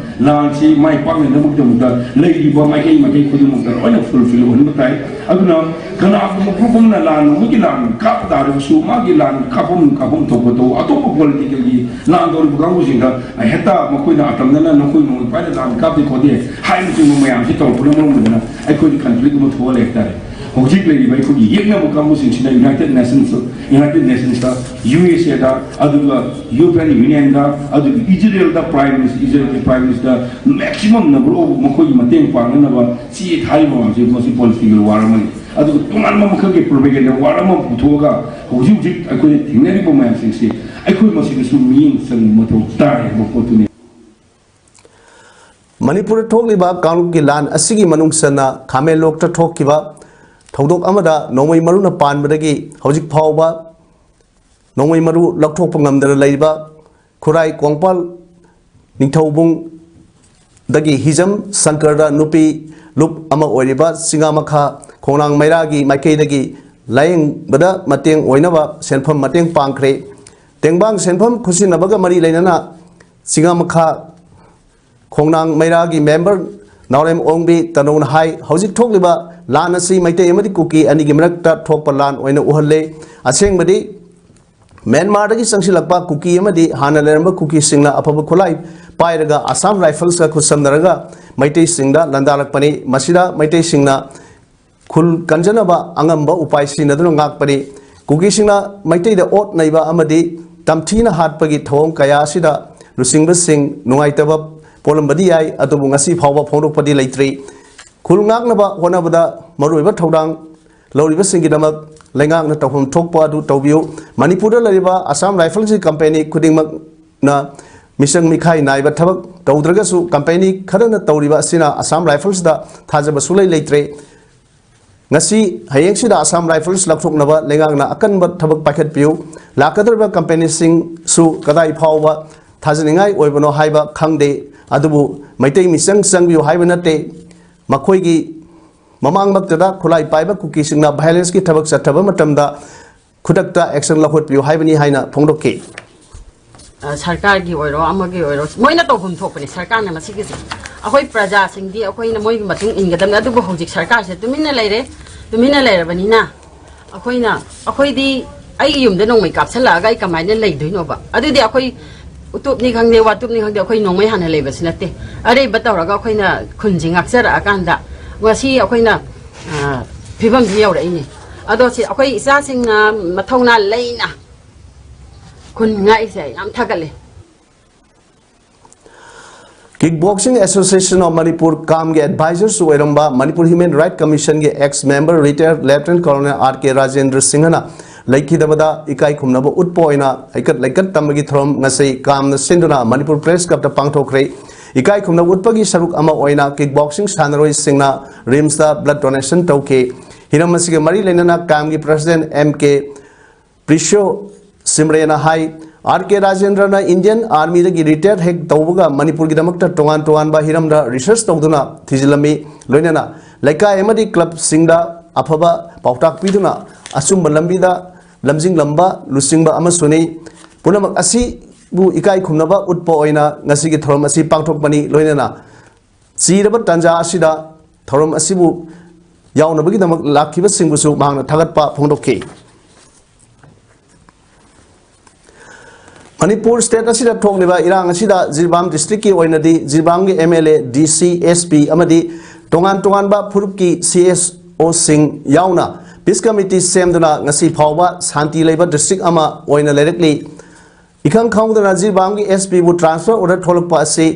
ꯂꯥꯟꯁꯤ ꯃꯥꯏ ꯄꯥꯛꯅꯅꯕꯒꯤꯗꯃꯛꯇ ꯂꯩꯔꯤꯕ ꯃꯥꯏꯀꯩ ꯃꯥꯏꯀꯩ ꯈꯨꯗꯤꯡꯃꯛꯇ ꯂꯣꯏꯅ ꯐꯨꯜꯐꯤꯜ ꯑꯣꯏꯍꯟꯕ ꯇꯥꯏ꯫ ꯑꯗꯨꯅ ꯀꯅꯥꯒꯨꯝꯕ ꯒ꯭ꯔꯨꯞ ꯑꯃꯅ ꯂꯥꯟ ꯑꯃꯒꯤ ꯂꯥꯟ ꯀꯥꯞꯄ ꯇꯥꯔꯒꯁꯨ ꯃꯥꯒꯤ ꯂꯥꯟ ꯀꯥꯞꯐꯝ ꯀꯥꯞꯐꯝ ꯊꯣꯛꯄꯗꯣ ꯑꯇꯣꯞꯄ ꯄꯣꯂꯤꯇꯤꯀꯦꯜꯒꯤ ꯂꯥꯟ ꯇꯧꯔꯤꯕ ꯀꯥꯡꯕꯨꯁꯤꯡꯗ ꯍꯦꯛꯇ ꯃꯈꯣꯏꯅ ꯑꯇꯝꯅꯅ ꯅꯈꯣꯏ ꯅꯣꯡꯃꯩ ꯄꯥꯏꯅ ꯂꯥꯟ ꯀꯥꯞꯇꯦ ꯈꯣꯠꯇꯦ ꯍꯥꯏꯕꯅꯆꯤꯡꯕ ꯃꯌꯥꯝꯁꯤ ꯇꯧꯔꯛꯄꯅ ꯃꯔꯝ ꯑꯣꯏꯗꯅ ꯑꯩꯈꯣꯏꯗ ꯀꯟꯐ꯭ꯂꯤꯛ ꯑꯃ ꯊꯣꯛꯍꯜꯂꯦ ꯍꯥꯏꯇꯥꯔꯦ꯫ ꯍꯧꯖꯤꯛ ꯂꯩꯔꯤꯕ ꯑꯩꯈꯣꯏꯒꯤ ꯌꯦꯛꯅꯕ ꯀꯥꯡꯕꯨꯁꯤꯡꯁꯤꯅ ꯌꯨꯅꯥꯏꯇꯦꯠ ꯅꯦꯁꯟꯁ ꯌꯨꯅꯥꯏꯇꯦꯠ ꯅꯦꯁꯟꯁꯇ ꯌꯨ ꯑꯦꯁ ꯑꯦꯗ ꯑꯗꯨꯒ ꯌꯨꯔꯣꯄꯤꯌꯟ ꯌꯨꯅꯤꯌꯟꯗ ꯑꯗꯨꯒ ꯏꯖꯔꯦꯜꯗ ꯄ꯭ꯔꯥꯏꯝ ꯃꯤꯅꯤꯁꯇꯔ ꯏꯖꯔꯦꯜꯒꯤ prime minister maximum number of ꯃꯈꯣꯏꯒꯤ ꯃꯇꯦꯡ ꯄꯥꯡꯅꯅꯕ ꯆꯦ ꯊꯥꯔꯤꯕ ꯃꯌꯥꯝꯁꯦ ꯃꯁꯤ ꯄꯣꯂꯤꯇꯤꯀꯦꯜ ꯋꯥꯔ ꯑꯃꯅꯤ꯫ ꯑꯗꯨꯒ ꯇꯣꯉꯥꯟꯕ ꯃꯈꯜꯒꯤ ꯄ꯭ꯔꯣꯄꯦꯒꯦꯟꯗꯥ ꯋꯥꯔ ꯑꯃ ꯄꯨꯊꯣꯛꯑꯒ ꯍꯧꯖꯤꯛ ꯍꯧꯖꯤꯛ ꯑꯩꯈꯣꯏꯅ ꯊꯦꯡꯅꯔꯤꯕ ꯃꯌꯥꯝꯁꯤꯡꯁꯤ ꯑꯩꯈꯣꯏ ꯃꯁꯤꯗꯁꯨ ꯃꯤꯠꯌꯦꯡ ꯆꯪꯕ ꯃꯊꯧ ꯇꯥꯏ ꯍꯥꯏꯕ ꯄꯣꯠꯇꯨꯅꯤ꯫ ꯃꯅꯤꯄꯨꯔꯗ ꯊꯣꯛꯂꯤꯕ ꯀꯥꯡꯂꯨꯞꯀꯤ ꯂꯥꯟ ꯑꯁꯤꯒꯤ ꯃꯅꯨꯡ ꯆꯟꯅ ꯈꯥꯃꯦꯟꯂꯣꯛꯇ ꯊꯣꯛꯈꯤꯕ ꯊꯧꯗꯣꯛ ꯑꯃꯗ ꯅꯣꯡꯃꯩ ꯃꯔꯨꯅ ꯄꯥꯟꯕꯗꯒꯤ ꯍꯧꯖꯤꯛ ꯐꯥꯎꯕ ꯅꯣꯡꯃꯩ ꯃꯔꯨ ꯂꯧꯊꯣꯛꯄ ꯉꯝꯗꯅ ꯂꯩꯔꯤꯕ ꯈꯨꯔꯥꯏ ꯀꯣꯡꯄꯥꯜ ꯅꯤꯡꯊꯧꯕꯨꯡꯗꯒꯤ ꯍꯤꯖꯝ ꯁꯪꯀꯔꯗ ꯅꯨꯄꯤ ꯂꯨꯞ ꯑꯃ ꯑꯣꯏꯔꯤꯕ ꯆꯤꯉꯥꯃꯈꯥ ꯈꯣꯡꯅꯥꯡ ꯃꯩꯔꯥꯒꯤ ꯃꯥꯏꯀꯩꯗꯒꯤ ꯂꯥꯌꯦꯡꯕꯗ ꯃꯇꯦꯡ ꯑꯣꯏꯅꯕ ꯁꯦꯟꯐꯝ ꯃꯇꯦꯡ ꯄꯥꯡꯈ꯭ꯔꯦ꯫ ꯇꯦꯡꯕꯥꯡ ꯁꯦꯟꯐꯝ ꯈꯨꯠꯁꯤꯟꯅꯕꯒ ꯃꯔꯤ ꯂꯩꯅꯅ ꯆꯤꯉꯥꯃꯈꯥ ꯈꯣꯡꯅꯥꯡ ꯃꯩꯔꯥꯒꯤ ꯃꯦꯝꯕꯔ ꯅꯥꯎꯔꯦꯝ ꯑꯣꯡꯕꯤ ꯇꯅꯧꯅ ꯍꯥꯏ, ꯍꯧꯖꯤꯛ ꯊꯣꯛꯂꯤꯕ ꯂꯥꯟ ꯑꯁꯤ ꯃꯩꯇꯩ ꯑꯃꯗꯤ ꯀꯨꯀꯤ ꯑꯅꯤꯒꯤ ꯃꯔꯛꯇ ꯊꯣꯛꯄ ꯂꯥꯟ ꯑꯣꯏꯅ ꯎꯍꯜꯂꯦ꯫ ꯑꯁꯦꯡꯕꯗꯤ ꯃ꯭ꯌꯥꯟꯃꯥꯔꯗꯒꯤ ꯆꯪꯁꯤꯜꯂꯛꯄ ꯀꯨꯀꯤ ꯑꯃꯗꯤ ꯍꯥꯟꯅ ꯂꯩꯔꯝꯕ ꯀꯨꯀꯤꯁꯤꯡꯅ ꯑꯐꯕ ꯈꯨꯠꯂꯥꯏ ꯄꯥꯏꯔꯒ ꯑꯁꯥꯝ ꯔꯥꯏꯐꯜꯁꯀ ꯈꯨꯠꯁꯝꯅꯔꯒ ꯃꯩꯇꯩꯁꯤꯡꯗ ꯂꯥꯟꯗꯥꯔꯛꯄꯅꯤ꯫ ꯃꯁꯤꯗ ꯃꯩꯇꯩꯁꯤꯡꯅ ꯈꯨꯜ ꯀꯟꯖꯅꯕ ꯑꯉꯝꯕ ꯎꯄꯥꯏ ꯁꯤꯖꯤꯟꯅꯗꯨꯅ ꯉꯥꯛꯄꯅꯤ꯫ ꯀꯨꯀꯤꯁꯤꯡꯅ ꯃꯩꯇꯩꯗ ꯑꯣꯠ ꯅꯩꯕ ꯑꯃꯗꯤ ꯇꯝꯊꯤꯅ ꯍꯥꯠꯄꯒꯤ ꯊꯧꯑꯣꯡ ꯀꯌꯥ ꯑꯁꯤꯗ ꯂꯨꯆꯤꯡꯕꯁꯤꯡ ꯅꯨꯡꯉꯥꯏꯇꯕ ꯄꯣꯛꯂꯝꯕꯗꯤ ꯌꯥꯏ, ꯑꯗꯨꯕꯨ ꯉꯁꯤ ꯐꯥꯎꯕ ꯐꯣꯡꯗꯣꯛꯄꯗꯤ ꯂꯩꯇ꯭ꯔꯤ꯫ ꯈꯨꯜ ꯉꯥꯛꯅꯕ ꯍꯣꯠꯅꯕꯗ ꯃꯔꯨꯑꯣꯏꯕ ꯊꯧꯗꯥꯡ ꯂꯧꯔꯤꯕꯁꯤꯡꯒꯤꯗꯃꯛ ꯂꯩꯉꯥꯛꯅ ꯇꯧꯐꯝ ꯊꯣꯛꯄ ꯑꯗꯨ ꯇꯧꯕꯤꯌꯨ꯫ ꯃꯅꯤꯄꯨꯔꯗ ꯂꯩꯔꯤꯕ ꯑꯁꯥꯝ ꯔꯥꯏꯐꯜꯁꯀꯤ ꯀꯝꯄꯦꯅꯤ ꯈꯨꯗꯤꯡꯃꯛꯅ ꯃꯤꯆꯪ ꯃꯤꯈꯥꯏ ꯅꯥꯏꯕ ꯊꯕꯛ ꯇꯧꯗ꯭ꯔꯒꯁꯨ, ꯀꯝꯄꯦꯅꯤ ꯈꯔꯅ ꯇꯧꯔꯤꯕ ꯑꯁꯤꯅ ꯑꯁꯥꯝ ꯔꯥꯏꯐꯜꯁꯇ ꯊꯥꯖꯕ ꯁꯨꯡꯂꯩ ꯂꯩꯇ꯭ꯔꯦ꯫ ꯉꯁꯤ ꯍꯌꯦꯡꯁꯤꯗ ꯑꯁꯥꯝ ꯔꯥꯏꯐꯜꯁ ꯂꯧꯊꯣꯛꯅꯕ ꯂꯩꯉꯥꯛꯅ ꯑꯀꯟꯕ ꯊꯕꯛ ꯄꯥꯏꯈꯠꯄꯤꯌꯨ꯫ ꯂꯥꯛꯀꯗꯧꯔꯤꯕ ꯀꯝꯄꯦꯅꯤꯁꯤꯡꯁꯨ ꯀꯗꯥꯏ ꯐꯥꯎꯕ ꯊꯥꯖꯅꯤꯡꯉꯥꯏ ꯑꯣꯏꯕꯅꯣ ꯍꯥꯏꯕ ꯈꯪꯗꯦ, ꯑꯗꯨꯕꯨ ꯃꯩꯇꯩ ꯃꯤꯆꯪ ꯆꯪꯕꯤꯌꯨ ꯍꯥꯏꯕ ꯅꯠꯇꯦ꯫ ꯃꯈꯣꯏꯒꯤ ꯃꯃꯥꯡꯃꯛꯇꯗ ꯈꯨꯠꯂꯥꯏ ꯄꯥꯏꯕ ꯀꯨꯀꯤꯁꯤꯡꯅ ꯚꯥꯏꯑꯣꯂꯦꯟꯁꯀꯤ ꯊꯕꯛ ꯆꯠꯊꯕ ꯃꯇꯝꯗ ꯈꯨꯗꯛꯇ ꯑꯦꯛꯁꯟ ꯂꯧꯈꯠꯄꯤꯌꯨ ꯍꯥꯏꯕꯅꯤ ꯍꯥꯏꯅ ꯐꯣꯡꯗꯣꯛꯈꯤ꯫ ꯑ, ꯁꯔꯀꯥꯔꯒꯤ ꯑꯣꯏꯔꯣ, ꯑꯃꯒꯤ ꯑꯣꯏꯔꯣ, ꯃꯣꯏꯅ ꯇꯧꯐꯝ ꯊꯣꯛꯄꯅꯦ ꯁꯔꯀꯥꯔꯅ ꯃꯁꯤꯒꯤꯁꯦ꯫ ꯑꯩꯈꯣꯏ ꯄ꯭ꯔꯖꯥꯁꯤꯡꯗꯤ ꯑꯩꯈꯣꯏꯅ ꯃꯣꯏꯒꯤ ꯃꯇꯨꯡ ꯏꯟꯒꯗꯕꯅꯦ꯫ ꯑꯗꯨꯕꯨ ꯍꯧꯖꯤꯛ ꯁꯔꯀꯥꯔꯁꯦ ꯇꯨꯃꯤꯟꯅ ꯂꯩꯔꯦ, ꯇꯨꯃꯤꯟꯅ ꯂꯩꯔꯕꯅꯤꯅ ꯑꯩꯈꯣꯏꯅ, ꯑꯩꯈꯣꯏꯗꯤ ꯑꯩꯒꯤ ꯌꯨꯝꯗ ꯅꯣꯡꯃꯩ ꯀꯥꯞꯁꯜꯂꯛꯑꯒ ꯑꯩ ꯀꯃꯥꯏꯅ ꯂꯩꯗꯣꯏꯅꯣꯕ? ꯑꯗꯨꯗꯤ ꯑꯩꯈꯣꯏ ꯎꯇꯨꯞꯅꯤ ꯈꯪꯗꯦ, ꯋꯥꯇꯨꯞꯅꯤ ꯈꯪꯗꯦ, ꯑꯩꯈꯣꯏ ꯅꯣꯡꯃꯩ ꯍꯥꯟꯅ ꯂꯩꯕꯁꯨ ꯅꯠꯇꯦ꯫ ꯑꯔꯩꯕ ꯇꯧꯔꯒ ꯑꯩꯈꯣꯏꯅ ꯈꯨꯟꯁꯤ ꯉꯥꯛꯆꯔꯛꯑꯀꯥꯟꯗ ꯉꯁꯤ ꯑꯩꯈꯣꯏꯅ, ꯑ, ꯐꯤꯕꯝꯁꯤ ꯌꯧꯔꯛꯏꯅꯦ꯫ ꯑꯗꯣ ꯁꯤ ꯑꯩꯈꯣꯏ ꯏꯆꯥꯁꯤꯡꯅ ꯃꯊꯧꯅꯥ ꯂꯩꯅ ꯈꯨꯟ ꯉꯥꯛꯏꯁꯦ ꯑꯩ ꯌꯥꯝ ꯊꯥꯒꯠꯂꯦ꯫ Kickboxing Association of Manipur, ꯀꯥꯝꯒꯤ ꯑꯦꯗꯚꯥꯏꯖꯔꯁꯨ ꯑꯣꯏꯔꯝꯕ, ꯃꯅꯤꯄꯨꯔ ꯍ꯭ꯌꯨꯃꯦꯟ ꯔꯥꯏꯠ ꯀꯃꯤꯁꯟꯒꯤ ex member, retired lieutenant colonel R K Rajendra ꯁꯤꯡꯍꯅ ꯂꯩꯈꯤꯗꯕꯗ ꯏꯀꯥꯏ ꯈꯨꯝꯅꯕ ꯎꯠꯄ ꯑꯣꯏꯅ ꯍꯩꯀꯠ ꯂꯩꯀꯠ ꯇꯝꯕꯒꯤ ꯊꯧꯔꯝ ꯉꯁꯤ ꯀꯥꯝꯅ ꯁꯤꯟꯗꯨꯅ ꯃꯅꯤꯄꯨꯔ ꯄ꯭ꯔꯦꯁ ꯀ꯭ꯂꯕꯇ ꯄꯥꯡꯊꯣꯛꯈ꯭ꯔꯦ꯫ ꯏꯀꯥꯏ ꯈꯨꯝꯅꯕ ꯎꯠꯄꯒꯤ ꯁꯔꯨꯛ ꯑꯃ ꯑꯣꯏꯅ ꯀꯤꯛ ꯕꯣꯛꯁꯤꯡ ꯁꯥꯟꯅꯔꯣꯏꯁꯤꯡꯅ ꯔꯤꯝꯁꯇ ꯕ꯭ꯂꯗ ꯗꯣꯅꯦꯁꯟ ꯇꯧꯈꯤ꯫ ꯍꯤꯔꯝ ꯑꯁꯤꯒ ꯃꯔꯤ ꯂꯩꯅꯅ ꯀꯥꯝꯒꯤ ꯄ꯭ꯔꯁꯤꯗꯦꯟ ꯑꯦꯝ ꯀꯦ ꯄ꯭ꯔꯤꯁꯤꯌꯣ ꯁꯤꯝꯔꯦꯅ ꯍꯥꯏ, ꯑꯥꯔ ꯀꯦ ꯔꯥꯖꯦꯟꯗ꯭ꯔꯅ ꯏꯟꯗꯤꯌꯟ ꯑꯥꯔꯃꯤꯗꯒꯤ ꯔꯤꯇꯥꯌꯔ ꯍꯦꯛ ꯇꯧꯕꯒ ꯃꯅꯤꯄꯨꯔꯒꯤꯗꯃꯛꯇ ꯇꯣꯉꯥꯟ ꯇꯣꯉꯥꯟꯕ ꯍꯤꯔꯝꯗ ꯔꯤꯁꯔꯆ ꯇꯧꯗꯨꯅ ꯊꯤꯖꯤꯜꯂꯝꯃꯤ꯫ ꯂꯣꯏꯅꯅ ꯂꯩꯀꯥꯏ ꯑꯃꯗꯤ ꯀ꯭ꯂꯕꯁꯤꯡꯗ ꯑꯐꯕ ꯄꯥꯎꯇꯥꯛ ꯄꯤꯗꯨꯅ ꯑꯆꯨꯝꯕ ꯂꯝꯕꯤꯗ ꯂꯝꯖꯤꯡꯂꯝꯕ ꯂꯨꯆꯤꯡꯕ ꯑꯃꯁꯨꯅꯤ꯫ ꯄꯨꯝꯅꯃꯛ ꯑꯁꯤꯕꯨ ꯏꯀꯥꯏ ꯈꯨꯝꯅꯕ ꯎꯠꯄ ꯑꯣꯏꯅ ꯉꯁꯤꯒꯤ ꯊꯧꯔꯝ ꯑꯁꯤ ꯄꯥꯡꯊꯣꯛꯄꯅꯤ꯫ ꯂꯣꯏꯅꯅ ꯆꯤꯔꯕ ꯇꯥꯟꯖꯥ ꯑꯁꯤꯗ ꯊꯧꯔꯝ ꯑꯁꯤꯕꯨ ꯌꯥꯎꯅꯕꯒꯤꯗꯃꯛ ꯂꯥꯛꯈꯤꯕꯁꯤꯡꯕꯨꯁꯨ ꯃꯍꯥꯛꯅ ꯊꯥꯒꯠꯄ ꯐꯣꯡꯗꯣꯛꯈꯤ꯫ ꯃꯅꯤꯄꯨꯔ ꯁ꯭ꯇꯦꯠ ꯑꯁꯤꯗ ꯊꯣꯛꯂꯤꯕ ꯏꯔꯥꯡ ꯑꯁꯤꯗ ꯖꯤꯔꯤꯕꯥꯝ ꯗꯤꯁꯇ꯭ꯔꯤꯛꯀꯤ ꯑꯣꯏꯅꯗꯤ ꯖꯤꯔꯤꯕꯥꯝꯒꯤ ꯑꯦꯝ ꯑꯦꯜ ꯑꯦ, ꯗꯤ ꯁꯤ, ꯑꯦꯁ ꯄꯤ ꯑꯃꯗꯤ ꯇꯣꯉꯥꯟ ꯇꯣꯉꯥꯟꯕ ꯐꯨꯔꯨꯞꯀꯤ ꯁꯤ ꯑꯦꯁ ꯑꯣꯁꯤꯡ ꯌꯥꯎꯅ ꯄꯤꯁ ꯀꯃꯤꯇꯤ ꯁꯦꯝꯗꯨꯅ ꯉꯁꯤ ꯐꯥꯎꯕ ꯁꯥꯟꯇꯤ ꯂꯩꯕ ꯗꯤꯁꯇ꯭ꯔꯤꯛ ꯑꯃ ꯑꯣꯏꯅ ꯂꯩꯔꯛꯂꯤ꯫ ꯏꯈꯪ ꯈꯪꯍꯧꯗꯅ ꯖꯤꯔꯤꯕꯥꯝꯒꯤ ꯑꯦꯁ ꯄꯤꯕꯨ ꯇ꯭ꯔꯥꯟꯁꯐꯔ ꯑꯣꯔꯗꯔ ꯊꯣꯛꯂꯛꯄ ꯑꯁꯤ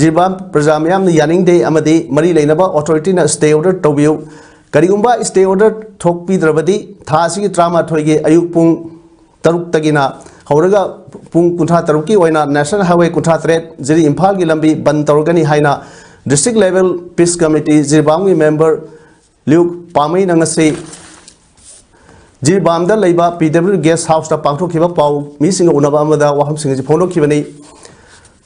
ꯖꯤꯔꯤꯕꯥꯝ ꯄ꯭ꯔꯖꯥ ꯃꯤꯌꯥꯝꯅ ꯌꯥꯅꯤꯡꯗꯦ ꯑꯃꯗꯤ ꯃꯔꯤ ꯂꯩꯅꯕ ꯑꯣꯊꯣꯔꯤꯇꯤꯅ ꯁ꯭ꯇꯦ ꯑꯣꯔꯗꯔ ꯇꯧꯕꯤꯌꯨ꯫ ꯀꯔꯤꯒꯨꯝꯕ ꯁ꯭ꯇꯦ ꯑꯣꯔꯗꯔ ꯊꯣꯛꯄꯤꯗ꯭ꯔꯕꯗꯤ ꯊꯥ ꯑꯁꯤꯒꯤ ꯇꯔꯥꯃꯥꯊꯣꯏꯒꯤ ꯑꯌꯨꯛ ꯄꯨꯡ ꯇꯔꯨꯛꯇꯒꯤꯅ ꯍꯧꯔꯒ ꯄꯨꯡ ꯀꯨꯟꯊ꯭ꯔꯥ ꯇꯔꯨꯛꯀꯤ ꯑꯣꯏꯅ ꯅꯦꯁꯅꯦꯜ ꯍꯥꯏꯋꯦ ꯀꯨꯟꯊ꯭ꯔꯥ ꯇꯔꯦꯠ ꯖꯤꯔꯤ ꯏꯝꯐꯥꯜꯒꯤ ꯂꯝꯕꯤ ꯕꯟ ꯇꯧꯔꯒꯅꯤ ꯍꯥꯏꯅ ꯗꯤꯁꯇ꯭ꯔꯤꯛ ꯂꯦꯚꯦꯜ ꯄꯤꯁ ꯀꯃꯤꯇꯤ ꯖꯤꯔꯤꯕꯥꯝꯒꯤ ꯃꯦꯝꯕꯔ ꯂ꯭ꯌꯨꯛ ꯄꯥꯃꯩꯅ ꯉꯁꯤ ꯖꯤꯔꯤꯕꯥꯝꯗ ꯂꯩꯕ ꯄꯤ ꯗꯕ꯭ꯂꯤꯎ ꯒꯦꯁ ꯍꯥꯎꯁꯇ ꯄꯥꯡꯊꯣꯛꯈꯤꯕ ꯄꯥꯎ ꯃꯤꯁꯤꯡꯒ ꯎꯅꯕ ꯑꯃꯗ ꯋꯥꯐꯝꯁꯤꯡ ꯑꯁꯤ ꯐꯣꯡꯗꯣꯛꯈꯤꯕꯅꯤ꯫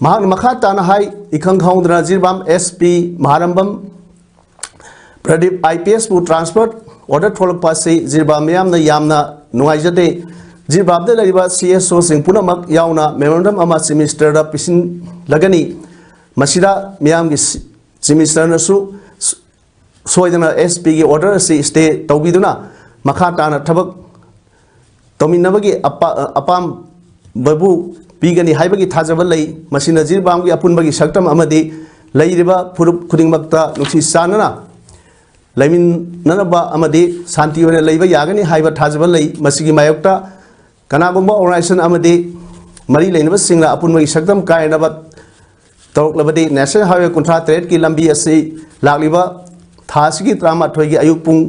ꯃꯍꯥꯛꯅ ꯃꯈꯥ ꯇꯥꯅ ꯍꯥꯏ, ꯏꯈꯪ ꯈꯪꯍꯧꯗꯅ Jiribam S P Maharabam Pradeep I P ꯑꯦꯁꯄꯨ ꯇ꯭ꯔꯥꯟꯁꯐꯔ ꯑꯣꯔꯗꯔ ꯊꯣꯛꯂꯛꯄ ꯑꯁꯤ ꯖꯤꯔꯤꯕꯥꯝ ꯃꯤꯌꯥꯝꯅ ꯌꯥꯝꯅ ꯅꯨꯡꯉꯥꯏꯖꯗꯦ꯫ ꯖꯤꯔꯤꯕꯥꯝꯗ ꯂꯩꯔꯤꯕ ꯁꯤ ꯑꯦꯁ ꯑꯣꯁꯤꯡ ꯄꯨꯝꯅꯃꯛ ꯌꯥꯎꯅ ꯃꯦꯃꯣꯔꯦꯟꯗꯝ ꯑꯃ ꯆꯤꯐ ꯃꯤꯅꯤꯁꯇꯔꯗ ꯄꯤꯁꯤꯜꯂꯒꯅꯤ꯫ ꯃꯁꯤꯗ ꯃꯤꯌꯥꯝꯒꯤ ꯆꯤꯐ ꯃꯤꯅꯤꯁꯇꯔꯅꯁꯨ ꯁꯣꯏꯗꯅ ꯑꯦꯁ ꯄꯤꯒꯤ ꯑꯣꯔꯗꯔ ꯑꯁꯤ ꯁ꯭ꯇꯦ ꯇꯧꯕꯤꯗꯨꯅ ꯃꯈꯥ ꯇꯥꯅ ꯊꯕꯛ ꯇꯧꯃꯤꯟꯅꯕꯒꯤ ꯑꯄꯥ-, ꯑꯄꯥꯝꯕꯕꯨ ꯄꯤꯒꯅꯤ ꯍꯥꯏꯕꯒꯤ ꯊꯥꯖꯕ ꯂꯩ꯫ ꯃꯁꯤꯅ ꯖꯤꯔꯤꯕꯥꯝꯒꯤ ꯑꯄꯨꯟꯕꯒꯤ ꯁꯛꯇꯝ ꯑꯃꯗꯤ ꯂꯩꯔꯤꯕ ꯐꯨꯔꯨꯞ ꯈꯨꯗꯤꯡꯃꯛꯇ ꯅꯨꯡꯁꯤ ꯆꯥꯟꯅꯅ ꯂꯩꯃꯤꯟꯅꯅꯕ ꯑꯃꯗꯤ ꯁꯥꯟꯇꯤ ꯑꯣꯏꯅ ꯂꯩꯕ ꯌꯥꯒꯅꯤ ꯍꯥꯏꯕ ꯊꯥꯖꯕ ꯂꯩ꯫ ꯃꯁꯤꯒꯤ ꯃꯥꯌꯣꯛꯇ ꯀꯅꯥꯒꯨꯝꯕ ꯑꯣꯔꯒꯅꯥꯏꯖꯦꯁꯟ ꯑꯃꯗꯤ ꯃꯔꯤ ꯂꯩꯅꯕꯁꯤꯡꯅ ꯑꯄꯨꯟꯕꯒꯤ ꯁꯛꯇꯝ ꯀꯥꯏꯅꯕ ꯇꯧꯔꯛꯂꯕꯗꯤ ꯅꯦꯁꯅꯦꯜ ꯍꯥꯏꯋꯦ ꯀꯨꯟꯊ꯭ꯔꯥ ꯇꯔꯦꯠꯀꯤ ꯂꯝꯕꯤ ꯑꯁꯤ ꯂꯥꯛꯂꯤꯕ ꯊꯥ ꯑꯁꯤꯒꯤ ꯇꯔꯥꯃꯥꯊꯣꯏꯒꯤ ꯑꯌꯨꯛ ꯄꯨꯡ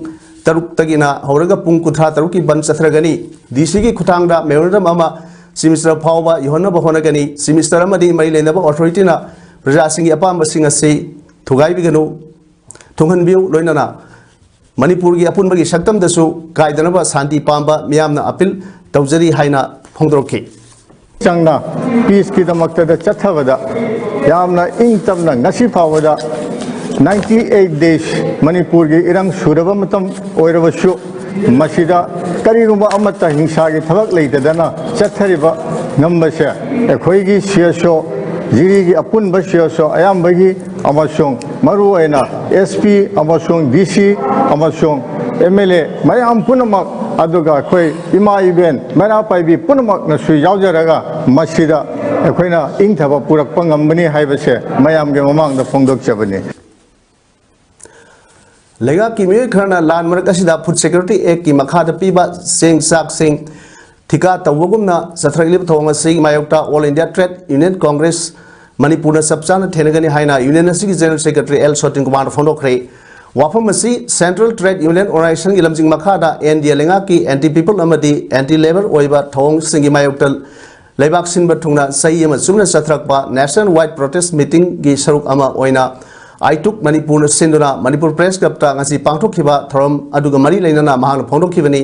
ꯇꯔꯨꯛꯇꯒꯤꯅ ꯍꯧꯔꯒ ꯄꯨꯡ ꯀꯨꯟꯊ꯭ꯔꯥ ꯇꯔꯨꯛꯀꯤ ꯕꯟ ꯆꯠꯊꯔꯒꯅꯤ꯫ ꯗꯤ ꯁꯤꯒꯤ ꯈꯨꯠꯊꯥꯡꯗ ꯃꯦꯃꯣꯔꯦꯟꯗꯝ ꯑꯃ ꯆꯤꯐ ꯃꯤꯅꯤꯁꯇꯔ ꯐꯥꯎꯕ ꯌꯧꯍꯟꯅꯕ ꯍꯣꯠꯅꯒꯅꯤ꯫ ꯆꯤꯐ ꯃꯤꯅꯤꯁꯇꯔ ꯑꯃꯗꯤ ꯃꯔꯤ ꯂꯩꯅꯕ ꯑꯣꯊꯣꯔꯤꯇꯤꯅ ꯄ꯭ꯔꯖꯥꯁꯤꯡꯒꯤ ꯑꯄꯥꯝꯕꯁꯤꯡ ꯑꯁꯤ ꯊꯨꯒꯥꯏꯕꯤꯒꯅꯨ, ꯊꯨꯡꯍꯟꯕꯤꯌꯨ, ꯂꯣꯏꯅꯅ ꯃꯅꯤꯄꯨꯔꯒꯤ ꯑꯄꯨꯟꯕꯒꯤ ꯁꯛꯇꯝꯗꯁꯨ ꯀꯥꯏꯗꯅꯕ ꯁꯥꯟꯇꯤ ꯄꯥꯝꯕ ꯃꯤꯌꯥꯝꯅ ꯑꯄꯤꯜ ꯇꯧꯖꯔꯤ ꯍꯥꯏꯅ ꯐꯣꯡꯗꯣꯔꯛꯈꯤ꯫ ꯆꯪꯅ ꯄꯤꯁꯀꯤꯗꯃꯛꯇꯗ ꯆꯠꯊꯕꯗ ꯌꯥꯝꯅ ꯏꯪ ꯇꯞꯅ ꯉꯁꯤ ꯐꯥꯎꯕꯗ ninety eight days ꯃꯅꯤꯄꯨꯔꯒꯤ ꯏꯔꯪ ꯁꯨꯔꯕ ꯃꯇꯝ ꯑꯣꯏꯔꯕꯁꯨ, ꯃꯁꯤꯗ ꯀꯔꯤꯒꯨꯝꯕ ꯑꯃꯠꯇ ꯍꯤꯡꯁꯥꯒꯤ ꯊꯕꯛ ꯂꯩꯇꯗꯅ ꯆꯠꯊꯔꯤꯕ ꯉꯝꯕꯁꯦ ꯑꯩꯈꯣꯏꯒꯤ CSO, ꯖꯤꯔꯤꯒꯤ ꯑꯄꯨꯟꯕ CSO ꯑꯌꯥꯝꯕꯒꯤ ꯑꯃꯁꯨꯡ ꯃꯔꯨꯑꯣꯏꯅ SP ꯑꯃꯁꯨꯡ DC ꯑꯃꯁꯨꯡ MLA ꯃꯌꯥꯝ ꯄꯨꯝꯅꯃꯛ, ꯑꯗꯨꯒ ꯑꯩꯈꯣꯏ ꯏꯃꯥ ꯏꯕꯦꯟ ꯃꯩꯔꯥ ꯄꯥꯏꯕꯤ ꯄꯨꯝꯅꯃꯛꯅꯁꯨ ꯌꯥꯎꯖꯔꯒ ꯃꯁꯤꯗ ꯑꯩꯈꯣꯏꯅ ꯏꯪꯊꯕ ꯄꯨꯔꯛꯄ ꯉꯝꯕꯅꯤ ꯍꯥꯏꯕꯁꯦ ꯃꯌꯥꯝꯒꯤ ꯃꯃꯥꯡꯗ ꯐꯣꯡꯗꯣꯛꯆꯕꯅꯤ꯫ ꯂꯩꯉꯥꯛꯀꯤ ꯃꯤꯑꯣꯏ ꯈꯔꯅ ꯂꯥꯟ ꯃꯔꯛ ꯑꯁꯤꯗ Food Security Act ꯀꯤ ꯃꯈꯥꯗ ꯄꯤꯕ ꯆꯦꯡ ꯆꯥꯛꯁꯤꯡ ꯊꯤꯀꯥ ꯇꯧꯕꯒꯨꯝꯅ ꯆꯠꯊꯔꯛꯂꯤꯕ ꯊꯧꯑꯣꯡ ꯑꯁꯤꯒꯤ ꯃꯥꯌꯣꯛꯇ All India Trade Union Congress ꯃꯅꯤꯄꯨꯔꯅ ꯆꯞ ꯆꯥꯅ ꯊꯦꯡꯅꯒꯅꯤ ꯍꯥꯏꯅ ꯌꯨꯅꯤꯌꯟ ꯑꯁꯤꯒꯤ ꯖꯦꯅꯔꯦꯜ ꯁꯦꯀ꯭ꯔꯦꯇꯔꯤ ꯑꯦꯜ ꯁꯣꯇꯤꯟ ꯀꯨꯃꯥꯔꯅ ꯐꯣꯡꯗꯣꯛꯈ꯭ꯔꯦ꯫ ꯋꯥꯐꯝ ꯑꯁꯤ ꯁꯦꯟꯇ꯭ꯔꯦꯜ ꯇ꯭ꯔꯦꯗ ꯌꯨꯅꯤꯌꯟ ꯑꯣꯔꯒꯅꯥꯏꯖꯦꯁꯟꯒꯤ ꯂꯝꯖꯤꯡ ꯃꯈꯥꯗ NDA ꯂꯩꯉꯥꯛꯀꯤ anti people ꯑꯃꯗꯤ anti labour ꯑꯣꯏꯕ ꯊꯧꯑꯣꯡꯁꯤꯡꯒꯤ ꯃꯥꯌꯣꯛꯇ ꯂꯩꯕꯥꯛ ꯁꯤꯟꯕ ꯊꯨꯡꯅ ꯆꯍꯤ ꯑꯃ ꯆꯨꯞꯅ ꯆꯠꯊꯔꯛꯄ National Wide Protest Meeting ꯒꯤ ꯁꯔꯨꯛ ꯑꯃ ꯑꯣꯏꯅ ꯑꯥꯏꯇꯨꯛ ꯃꯅꯤꯄꯨꯔꯅ ꯁꯤꯟꯗꯨꯅ ꯃꯅꯤꯄꯨꯔ ꯄ꯭ꯔꯦꯁ ꯀ꯭ꯂꯕꯇ ꯉꯁꯤ ꯄꯥꯡꯊꯣꯛꯈꯤꯕ ꯊꯧꯔꯝ ꯑꯗꯨꯒ ꯃꯔꯤ ꯂꯩꯅꯅ ꯃꯍꯥꯛꯅ ꯐꯣꯡꯗꯣꯛꯈꯤꯕꯅꯤ꯫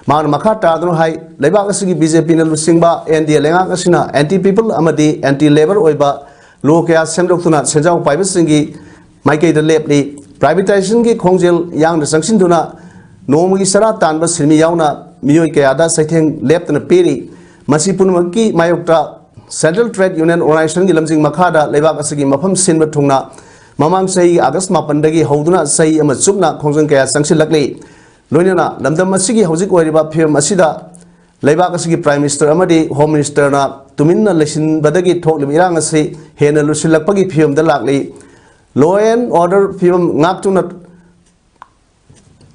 ꯃꯍꯥꯛꯅ ꯃꯈꯥ ꯇꯥꯗꯨꯅ ꯍꯥꯏ, ꯂꯩꯕꯥꯛ ꯑꯁꯤꯒꯤ BJP ꯅ ꯂꯨꯆꯤꯡꯕ NDA ꯂꯩꯉꯥꯛ ꯑꯁꯤꯅ anti people ꯑꯃꯗꯤ anti labour ꯑꯣꯏꯕ law ꯀꯌꯥ ꯁꯦꯝꯗꯣꯛꯇꯨꯅ ꯁꯦꯟꯖꯥꯎ ꯄꯥꯏꯕꯁꯤꯡꯒꯤ ꯃꯥꯏꯀꯩꯗ ꯂꯦꯞꯂꯤ꯫ Privatisation ꯒꯤ ꯈꯣꯡꯖꯦꯜ ꯌꯥꯡꯅ ꯆꯪꯁꯤꯟꯗꯨꯅ ꯅꯣꯡꯃꯒꯤ ꯆꯔꯥ ꯇꯥꯟꯕ ꯁꯤꯟꯃꯤ ꯌꯥꯎꯅ ꯃꯤꯑꯣꯏ ꯀꯌꯥꯗ ꯆꯩꯊꯦꯡ ꯂꯦꯞꯇꯅ ꯄꯤꯔꯤ꯫ ꯃꯁꯤ ꯄꯨꯝꯅꯃꯛꯀꯤ ꯃꯥꯌꯣꯛꯇ Central Trade Union Organization ꯒꯤ ꯂꯝꯖꯤꯡ ꯃꯈꯥꯗ ꯂꯩꯕꯥꯛ ꯑꯁꯤꯒꯤ ꯃꯐꯝ ꯁꯤꯟꯕ ꯊꯨꯡꯅ ꯃꯃꯥꯡ ꯆꯍꯤ August ꯃꯥꯄꯟꯗꯒꯤ ꯍꯧꯗꯨꯅ ꯆꯍꯤ ꯑꯃ ꯆꯨꯞꯅ ꯈꯣꯡꯖꯪ ꯀꯌꯥ ꯆꯪꯁꯤꯜꯂꯛꯂꯤ꯫ ꯂꯣꯏꯅꯅ ꯂꯝꯗꯝ ꯑꯁꯤꯒꯤ ꯍꯧꯖꯤꯛ ꯑꯣꯏꯔꯤꯕ ꯐꯤꯕꯝ ꯑꯁꯤꯗ ꯂꯩꯕꯥꯛ ꯑꯁꯤꯒꯤ Prime Minister ꯑꯃꯗꯤ Home Minister ꯅ ꯇꯨꯃꯤꯟꯅ ꯂꯩꯁꯤꯟꯕꯗꯒꯤ ꯊꯣꯛꯂꯤꯕ ꯏꯔꯥꯡ ꯑꯁꯤ ꯍꯦꯟꯅ ꯂꯨꯁꯤꯜꯂꯛꯄꯒꯤ ꯐꯤꯕꯝꯗ ꯂꯥꯛꯂꯤ꯫ Law and order ꯐꯤꯕꯝ ꯉꯥꯛꯇꯨꯅ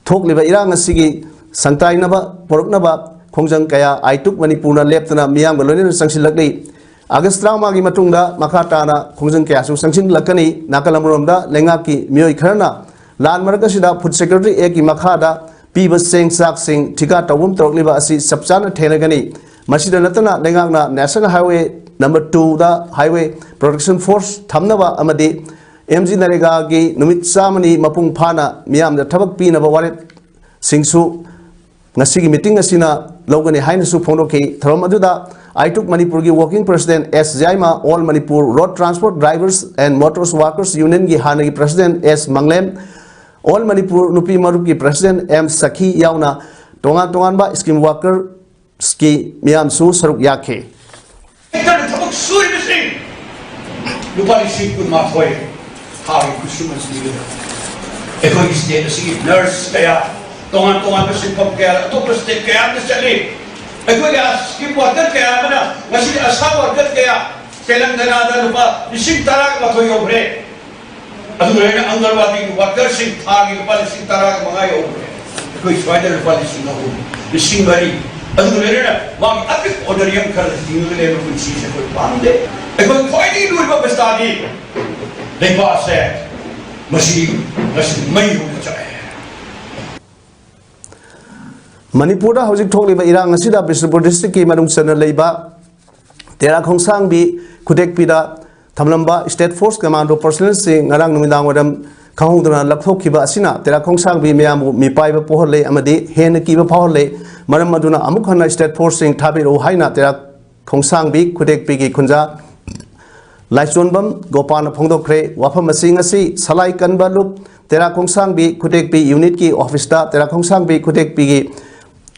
ꯊꯣꯛꯂꯤꯕ ꯏꯔꯥꯡ ꯑꯁꯤꯒꯤ ꯁꯪꯇꯥꯏꯅꯕ ꯄꯨꯔꯛꯅꯕ ꯈꯣꯡꯖꯪ ꯀꯌꯥ ꯑꯥꯏꯇꯨꯛ ꯃꯅꯤꯄꯨꯔꯅ ꯂꯦꯞꯇꯅ ꯃꯤꯌꯥꯝꯒ ꯂꯣꯏꯅꯅ ꯆꯪꯁꯤꯜꯂꯛꯂꯤ꯫ August ꯇꯔꯥꯃꯉꯥꯒꯤ ꯃꯇꯨꯡꯗ ꯃꯈꯥ ꯇꯥꯅ ꯈꯣꯡꯖꯪ ꯀꯌꯥꯁꯨ ꯆꯪꯁꯤꯜꯂꯛꯀꯅꯤ꯫ ꯅꯥꯀꯜ ꯑꯃꯔꯣꯝꯗ ꯂꯩꯉꯥꯛꯀꯤ ꯃꯤꯑꯣꯏ ꯈꯔꯅ ꯂꯥꯟ ꯃꯔꯛ ꯑꯁꯤꯗ Food Security Act ꯀꯤ ꯃꯈꯥꯗ ꯄꯤꯕ ꯆꯦꯡ ꯆꯥꯛꯁꯤꯡ ꯊꯤꯀꯥ ꯇꯧꯐꯝ ꯇꯧꯔꯛꯂꯤꯕ ꯑꯁꯤ ꯆꯞ ꯆꯥꯅ ꯊꯦꯡꯅꯒꯅꯤ꯫ ꯃꯁꯤꯗ ꯅꯠꯇꯅ ꯂꯩꯉꯥꯛꯅ National Highway ꯅꯝꯕꯔ ꯇꯨꯗ highway protection force ꯊꯝꯅꯕ ꯑꯃꯗꯤ ꯑꯦꯝ ꯖꯤ ꯅꯔꯦꯒꯥꯒꯤ ꯅꯨꯃꯤꯠ ꯆꯥꯝꯃꯅꯤ ꯃꯄꯨꯡ ꯐꯥꯅ ꯃꯤꯌꯥꯝꯗ ꯊꯕꯛ ꯄꯤꯅꯕ ꯋꯥꯔꯦꯞꯁꯤꯡꯁꯨ ꯉꯁꯤꯒꯤ ꯃꯤꯇꯤꯡ ꯑꯁꯤꯅ ꯂꯧꯒꯅꯤ ꯍꯥꯏꯅꯁꯨ ꯐꯣꯡꯗꯣꯛꯈꯤ꯫ ꯊꯧꯔꯝ ꯑꯗꯨꯗ ꯑꯥꯏꯇꯨꯛ ꯃꯅꯤꯄꯨꯔꯒꯤ working president S ꯖꯥꯏꯃꯥ, All Manipur Road Transport Drivers and Motors Workers Unionꯒꯤ ꯍꯥꯟꯅꯒꯤ president ꯑꯦꯁ ꯃꯪꯂꯦꯝ, All Manipur ꯅꯨꯄꯤ ꯃꯔꯨꯞꯀꯤ president ꯑꯦꯝ ꯁꯈꯤ ꯌꯥꯎꯅ ꯇꯣꯉꯥꯟ ꯇꯣꯉꯥꯟꯕ scheme worker ꯁ꯭ꯀꯤ ꯃꯤꯌꯥꯝꯁꯨ ꯁꯔꯨꯛ ꯌꯥꯈꯤ꯫ ꯍꯦꯛꯇꯔꯗ ꯊꯕꯛ ꯁꯨꯔꯤꯕꯁꯤꯡ ꯂꯨꯄꯥ ꯂꯤꯁꯤꯡ ꯀꯨꯟꯃꯥꯊꯣꯏ ꯊꯥꯒꯤ ꯈꯨꯠꯁꯨꯃꯟ ꯄꯤꯒꯗꯕ꯫ ꯑꯩꯈꯣꯏꯒꯤ state ꯑꯁꯤꯒꯤ nurse ꯀꯌꯥ, ꯇꯣꯉꯥꯟ ꯇꯣꯉꯥꯟꯕ ꯁꯤꯟꯐꯝ ꯀꯌꯥ, ꯑꯇꯣꯞꯄ state ꯀꯌꯥꯗ ꯆꯠꯂꯤ꯫ ꯑꯩꯈꯣꯏꯒꯤ scheme worker ꯀꯌꯥ ꯑꯃꯅ ꯉꯁꯤ ꯑꯁꯥ worker ꯀꯌꯥ ꯇꯦꯂꯪꯒꯅꯥꯗ ꯂꯨꯄꯥ ꯂꯤꯁꯤꯡ ꯇꯔꯥꯃꯥꯊꯣꯏ ꯌꯧꯈ꯭ꯔꯦ꯫ ꯑꯗꯨꯒ ꯂꯣꯏꯅꯅ ꯑꯪꯒꯜꯋꯥꯗꯤ workerꯁꯤꯡ ꯊꯥꯒꯤ ꯂꯨꯄꯥ ꯂꯤꯁꯤꯡ ꯇꯔꯥꯒ ꯃꯉꯥ ꯌꯧꯈ꯭ꯔꯦ꯫ ꯑꯩꯈꯣꯏ ꯁ꯭ꯋꯥꯏꯗ ꯂꯨꯄꯥ ꯂꯤꯁꯤꯡ ꯑꯍꯨꯝ, ꯂꯤꯁꯤꯡ ꯃꯔꯤ꯫ ꯑꯗꯨꯒ ꯂꯣꯏꯅꯅ ꯃꯥꯒꯤ ꯑꯄꯤꯛꯄ honorarium ꯈꯔ ꯍꯤꯡꯉꯒ ꯂꯩꯕ ꯄꯨꯟꯁꯤꯁꯦ ꯑꯩꯈꯣꯏ ꯄꯥꯝꯗꯦ꯫ ꯑꯩꯈꯣꯏ ꯈ꯭ꯋꯥꯏꯗꯒꯤ ꯂꯨꯔꯤꯕ ꯑꯕꯁꯊꯥꯗꯤ ꯂꯩꯕꯥꯛꯁꯦ ꯃꯁꯤ ꯉꯁꯤ ꯃꯩ ꯍꯧꯅ ꯆꯥꯛꯑꯦ꯫ ꯃꯅꯤꯄꯨꯔꯗ ꯍꯧꯖꯤꯛ ꯊꯣꯛꯂꯤꯕ ꯏꯔꯥꯡ ꯑꯁꯤꯗ ꯕꯤꯁꯅꯨꯄꯨꯔ districtꯀꯤ ꯃꯅꯨꯡ ꯆꯟꯅ ꯂꯩꯕ ꯇꯦꯔꯥ ꯈꯣꯡꯁꯥꯡꯕꯤ ꯈꯨꯗꯦꯛꯄꯤꯗ ꯊꯝꯂꯝꯕ state force commando personnelꯁꯤꯡ ꯉꯔꯥꯡ ꯅꯨꯃꯤꯗꯥꯡ ꯋꯥꯏꯔꯝ ꯈꯪꯍꯧꯗꯅ ꯂꯧꯊꯣꯛꯈꯤꯕ ꯑꯁꯤꯅ ꯇꯦꯔꯥ ꯈꯣꯡꯁꯥꯡꯕꯤ ꯃꯌꯥꯝꯕꯨ ꯃꯤꯄꯥꯏꯕ ꯄꯣꯛꯍꯜꯂꯦ ꯑꯃꯗꯤ ꯍꯦꯟꯅ ꯀꯤꯕ ꯐꯥꯎꯍꯜꯂꯦ꯫ ꯃꯔꯝ ꯑꯗꯨꯅ ꯑꯃꯨꯛ ꯍꯟꯅ state forceꯁꯤꯡ ꯊꯥꯕꯤꯔꯛꯎ ꯍꯥꯏꯅ ꯇꯦꯔꯥ ꯈꯣꯡꯁꯥꯡꯕꯤ ꯈꯨꯗꯦꯛꯄꯤꯒꯤ ꯈꯨꯟꯖꯥ ꯂꯥꯏꯆꯣꯟꯕꯝ ꯒꯣꯄꯥꯜꯅ ꯐꯣꯡꯗꯣꯛꯈ꯭ꯔꯦ꯫ ꯋꯥꯐꯝ ꯑꯁꯤ ꯉꯁꯤ ꯁꯂꯥꯏ ꯀꯟꯕ ꯂꯨꯞ ꯇꯦꯔꯥ ꯈꯣꯡꯁꯥꯡꯕꯤ ꯈꯨꯗꯦꯛꯄꯤ unitꯀꯤ officeꯇ ꯇꯦꯔꯥ ꯈꯣꯡꯁꯥꯡꯕꯤ ꯈꯨꯗꯦꯛꯄꯤꯒꯤ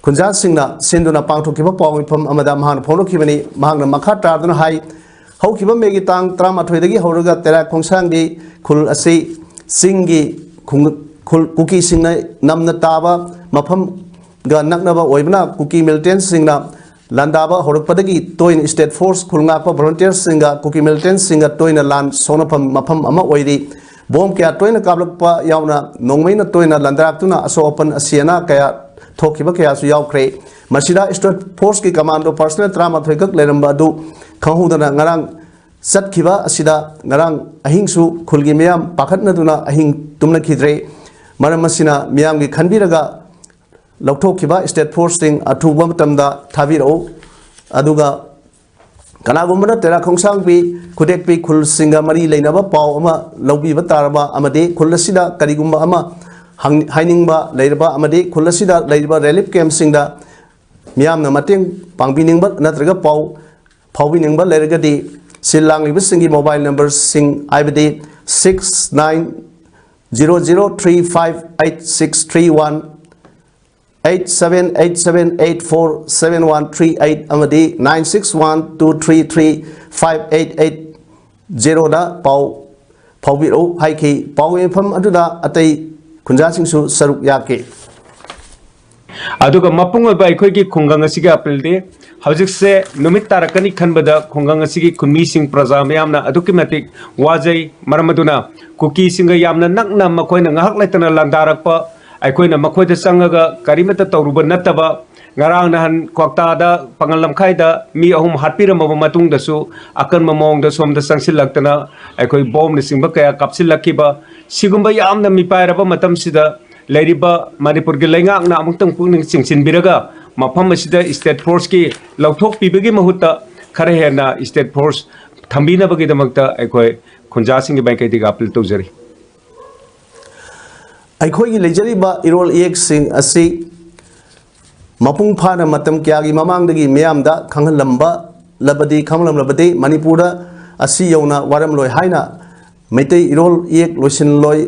ꯈꯨꯟꯖꯥꯁꯤꯡꯅ ꯁꯤꯟꯗꯨꯅ ꯄꯥꯡꯊꯣꯛꯈꯤꯕ ꯄꯥꯎ ꯃꯤꯐꯝ ꯑꯃꯗ ꯃꯍꯥꯛꯅ ꯐꯣꯡꯗꯣꯛꯈꯤꯕꯅꯤ꯫ ꯃꯍꯥꯛꯅ ꯃꯈꯥ ꯇꯥꯗꯨꯅ ꯍꯥꯏ, ꯍꯧꯈꯤꯕ ꯃꯦꯒꯤ ꯇꯥꯡ ꯇꯔꯥꯃꯥꯊꯣꯏꯗꯒꯤ ꯍꯧꯔꯒ ꯇꯦꯔꯥ ꯈꯣꯡꯁꯥꯡꯕꯤ ꯈꯨꯜ ꯑꯁꯤ ꯆꯤꯡꯒꯤ ꯈꯨꯡ-, ꯈꯨꯜ ꯀꯨꯀꯤꯁꯤꯡꯅ ꯅꯝꯅ ꯇꯥꯕ ꯃꯐꯝꯒ ꯅꯛꯅꯕ ꯑꯣꯏꯕꯅ ꯀꯨꯀꯤ militantꯁꯤꯡꯅ ꯂꯥꯟꯗꯥꯕ ꯍꯧꯔꯛꯄꯗꯒꯤ ꯇꯣꯏꯅ state force, ꯈꯨꯜ ꯉꯥꯛꯄ volunteerꯁꯤꯡꯒ ꯀꯨꯀꯤ militantꯁꯤꯡꯒ ꯇꯣꯏꯅ ꯂꯥꯟ ꯁꯣꯛꯅꯐꯝ ꯃꯐꯝ ꯑꯃ ꯑꯣꯏꯔꯤ꯫ ꯕꯣꯝ ꯀꯌꯥ ꯇꯣꯏꯅ ꯀꯥꯞꯂꯛꯄ ꯌꯥꯎꯅ ꯅꯣꯡꯃꯩꯅ ꯇꯣꯏꯅ ꯂꯥꯟꯗꯥꯔꯛꯇꯨꯅ ꯑꯁꯣꯛ ꯑꯄꯟ ꯑꯁꯤ ꯑꯅꯥ ꯀꯌꯥ ꯊꯣꯛꯈꯤꯕ ꯀꯌꯥꯁꯨ ꯌꯥꯎꯈ꯭ꯔꯦ꯫ ꯃꯁꯤꯗ state forceꯀꯤ commando personnel ꯇꯔꯥꯃꯥꯊꯣꯏ ꯈꯛ ꯂꯩꯔꯝꯕ ꯑꯗꯨ ꯈꯪꯍꯧꯗꯅ ꯉꯔꯥꯡ ꯆꯠꯈꯤꯕ ꯑꯁꯤꯗ ꯉꯔꯥꯡ ꯑꯍꯤꯡꯁꯨ ꯈꯨꯜꯒꯤ ꯃꯤꯌꯥꯝ ꯄꯥꯈꯠꯅꯗꯨꯅ ꯑꯍꯤꯡ ꯇꯨꯝꯅꯈꯤꯗ꯭ꯔꯦ꯫ ꯃꯔꯝ ꯑꯁꯤꯅ ꯃꯤꯌꯥꯝꯒꯤ ꯈꯟꯕꯤꯔꯒ ꯂꯧꯊꯣꯛꯈꯤꯕ state forceꯁꯤꯡ ꯑꯊꯨꯕ ꯃꯇꯝꯗ ꯊꯥꯕꯤꯔꯛꯎ꯫ ꯑꯗꯨꯒ ꯀꯅꯥꯒꯨꯝꯕꯅ ꯇꯦꯔꯥ ꯈꯣꯡꯁꯥꯡꯕꯤ, ꯈꯨꯗꯦꯛꯄꯤ ꯈꯨꯜꯁꯤꯡꯒ ꯃꯔꯤ ꯂꯩꯅꯕ ꯄꯥꯎ ꯑꯃ ꯂꯧꯕꯤꯕ ꯇꯥꯔꯕ ꯑꯃꯗꯤ ꯈꯨꯜ ꯑꯁꯤꯗ ꯀꯔꯤꯒꯨꯝꯕ ꯑꯃ ꯍꯪ-, ꯍꯥꯏꯅꯤꯡꯕ ꯂꯩꯔꯕ ꯑꯃꯗꯤ ꯈꯨꯜ ꯑꯁꯤꯗ ꯂꯩꯔꯤꯕ relief campꯁꯤꯡꯗ ꯃꯤꯌꯥꯝꯅ ꯃꯇꯦꯡ ꯄꯥꯡꯕꯤꯅꯤꯡꯕ ꯅꯠꯇ꯭ꯔꯒ ꯄꯥꯎ ꯐꯥꯎꯕꯤꯅꯤꯡꯕ ꯂꯩꯔꯒꯗꯤ ꯁꯤꯜ ꯂꯥꯡꯂꯤꯕꯁꯤꯡꯒꯤ mobile numberꯁꯤꯡ ꯍꯥꯏꯕꯗꯤ six nine zero zero three five eight six three one, eight seven eight seven eight four seven one three eight ꯑꯃꯗꯤ nine six one two three three five eight eight zeroꯗ ꯄꯥꯎ ꯐꯥꯎꯕꯤꯔꯛꯎ ꯍꯥꯏꯈꯤ꯫ ꯄꯥꯎ ꯌꯦꯡꯐꯝ ꯑꯗꯨꯗ ꯑꯇꯩ ꯈꯨꯟꯖꯥꯁꯤꯡꯁꯨ ꯁꯔꯨꯛ ꯌꯥꯈꯤ꯫ ꯑꯗꯨꯒ ꯃꯄꯨꯡ ꯑꯣꯏꯕ ꯑꯩꯈꯣꯏꯒꯤ ꯈꯨꯡꯒꯪ ꯑꯁꯤꯒꯤ ꯑꯄꯤꯜꯗꯤ ꯍꯧꯖꯤꯛꯁꯦ ꯅꯨꯃꯤꯠ ꯇꯥꯔꯛꯀꯅꯤ ꯈꯟꯕꯗ ꯈꯨꯡꯒꯪ ꯑꯁꯤꯒꯤ ꯈꯨꯟꯃꯤꯁꯤꯡ, ꯄ꯭ꯔꯖꯥ ꯃꯌꯥꯝꯅ ꯑꯗꯨꯛꯀꯤ ꯃꯇꯤꯛ ꯋꯥꯖꯩ꯫ ꯃꯔꯝ ꯑꯗꯨꯅ ꯀꯨꯀꯤꯁꯤꯡꯒ ꯌꯥꯝꯅ ꯅꯛꯅ ꯃꯈꯣꯏꯅ ꯉꯥꯏꯍꯥꯛ ꯂꯩꯇꯅ ꯂꯥꯟꯗꯥꯔꯛꯄ, ꯑꯩꯈꯣꯏꯅ ꯃꯈꯣꯏꯗ ꯆꯪꯉꯒ ꯀꯔꯤꯃꯠꯇ ꯇꯧꯔꯨꯕ ꯅꯠꯇꯕ, ꯉꯔꯥꯡ ꯅꯍꯥꯟ ꯀ꯭ꯋꯥꯛꯇꯥꯗ ꯄꯥꯉꯜ ꯂꯝꯈꯥꯏꯗ ꯃꯤ ꯑꯍꯨꯝ ꯍꯥꯠꯄꯤꯔꯝꯃꯕ ꯃꯇꯨꯡꯗꯁꯨ ꯑꯀꯟꯕ ꯃꯑꯣꯡꯗ ꯁꯣꯝꯗ ꯆꯪꯁꯤꯜꯂꯛꯇꯅ ꯑꯩꯈꯣꯏ ꯕꯣꯝꯅꯆꯤꯡꯕ ꯀꯌꯥ ꯀꯥꯞꯁꯤꯜꯂꯛꯈꯤꯕ, ꯁꯤꯒꯨꯝꯕ ꯌꯥꯝꯅ ꯃꯤꯄꯥꯏꯔꯕ ꯃꯇꯝꯁꯤꯗ ꯂꯩꯔꯤꯕ ꯃꯅꯤꯄꯨꯔꯒꯤ ꯂꯩꯉꯥꯛꯅ ꯑꯃꯨꯛꯇꯪ ꯄꯨꯛꯅꯤꯡ ꯆꯤꯡꯁꯤꯟꯕꯤꯔꯒ ꯃꯐꯝ ꯑꯁꯤꯗ state forceꯀꯤ ꯂꯧꯊꯣꯛꯄꯤꯕꯒꯤ ꯃꯍꯨꯠꯇ ꯈꯔ ꯍꯦꯟꯅ state force ꯊꯝꯕꯤꯅꯕꯒꯤꯗꯃꯛꯇ ꯑꯩꯈꯣꯏ ꯈꯨꯟꯖꯥꯁꯤꯡꯒꯤ ꯃꯥꯏꯀꯩꯗꯒꯤ ꯑꯥꯄꯤꯜ ꯇꯧꯖꯔꯤ꯫ ꯑꯩꯈꯣꯏꯒꯤ ꯂꯩꯖꯔꯤꯕ ꯏꯔꯣꯜ ꯏꯌꯦꯛꯁꯤꯡ ꯑꯁꯤ ꯃꯄꯨꯡ ꯐꯥꯅ ꯃꯇꯝ ꯀꯌꯥꯒꯤ ꯃꯃꯥꯡꯗꯒꯤ ꯃꯤꯌꯥꯝꯗ ꯈꯪꯍꯜꯂꯝꯕ ꯂꯕꯗꯤ, ꯈꯪꯍꯜꯂꯝꯂꯕꯗꯤ ꯃꯅꯤꯄꯨꯔꯗ ꯑꯁꯤ ꯌꯧꯅ ꯋꯥꯔꯝꯂꯣꯏ ꯍꯥꯏꯅ ꯃꯩꯇꯩ ꯏꯔꯣꯜ ꯏꯌꯦꯛ ꯂꯣꯏꯁꯤꯟꯂꯣꯏ,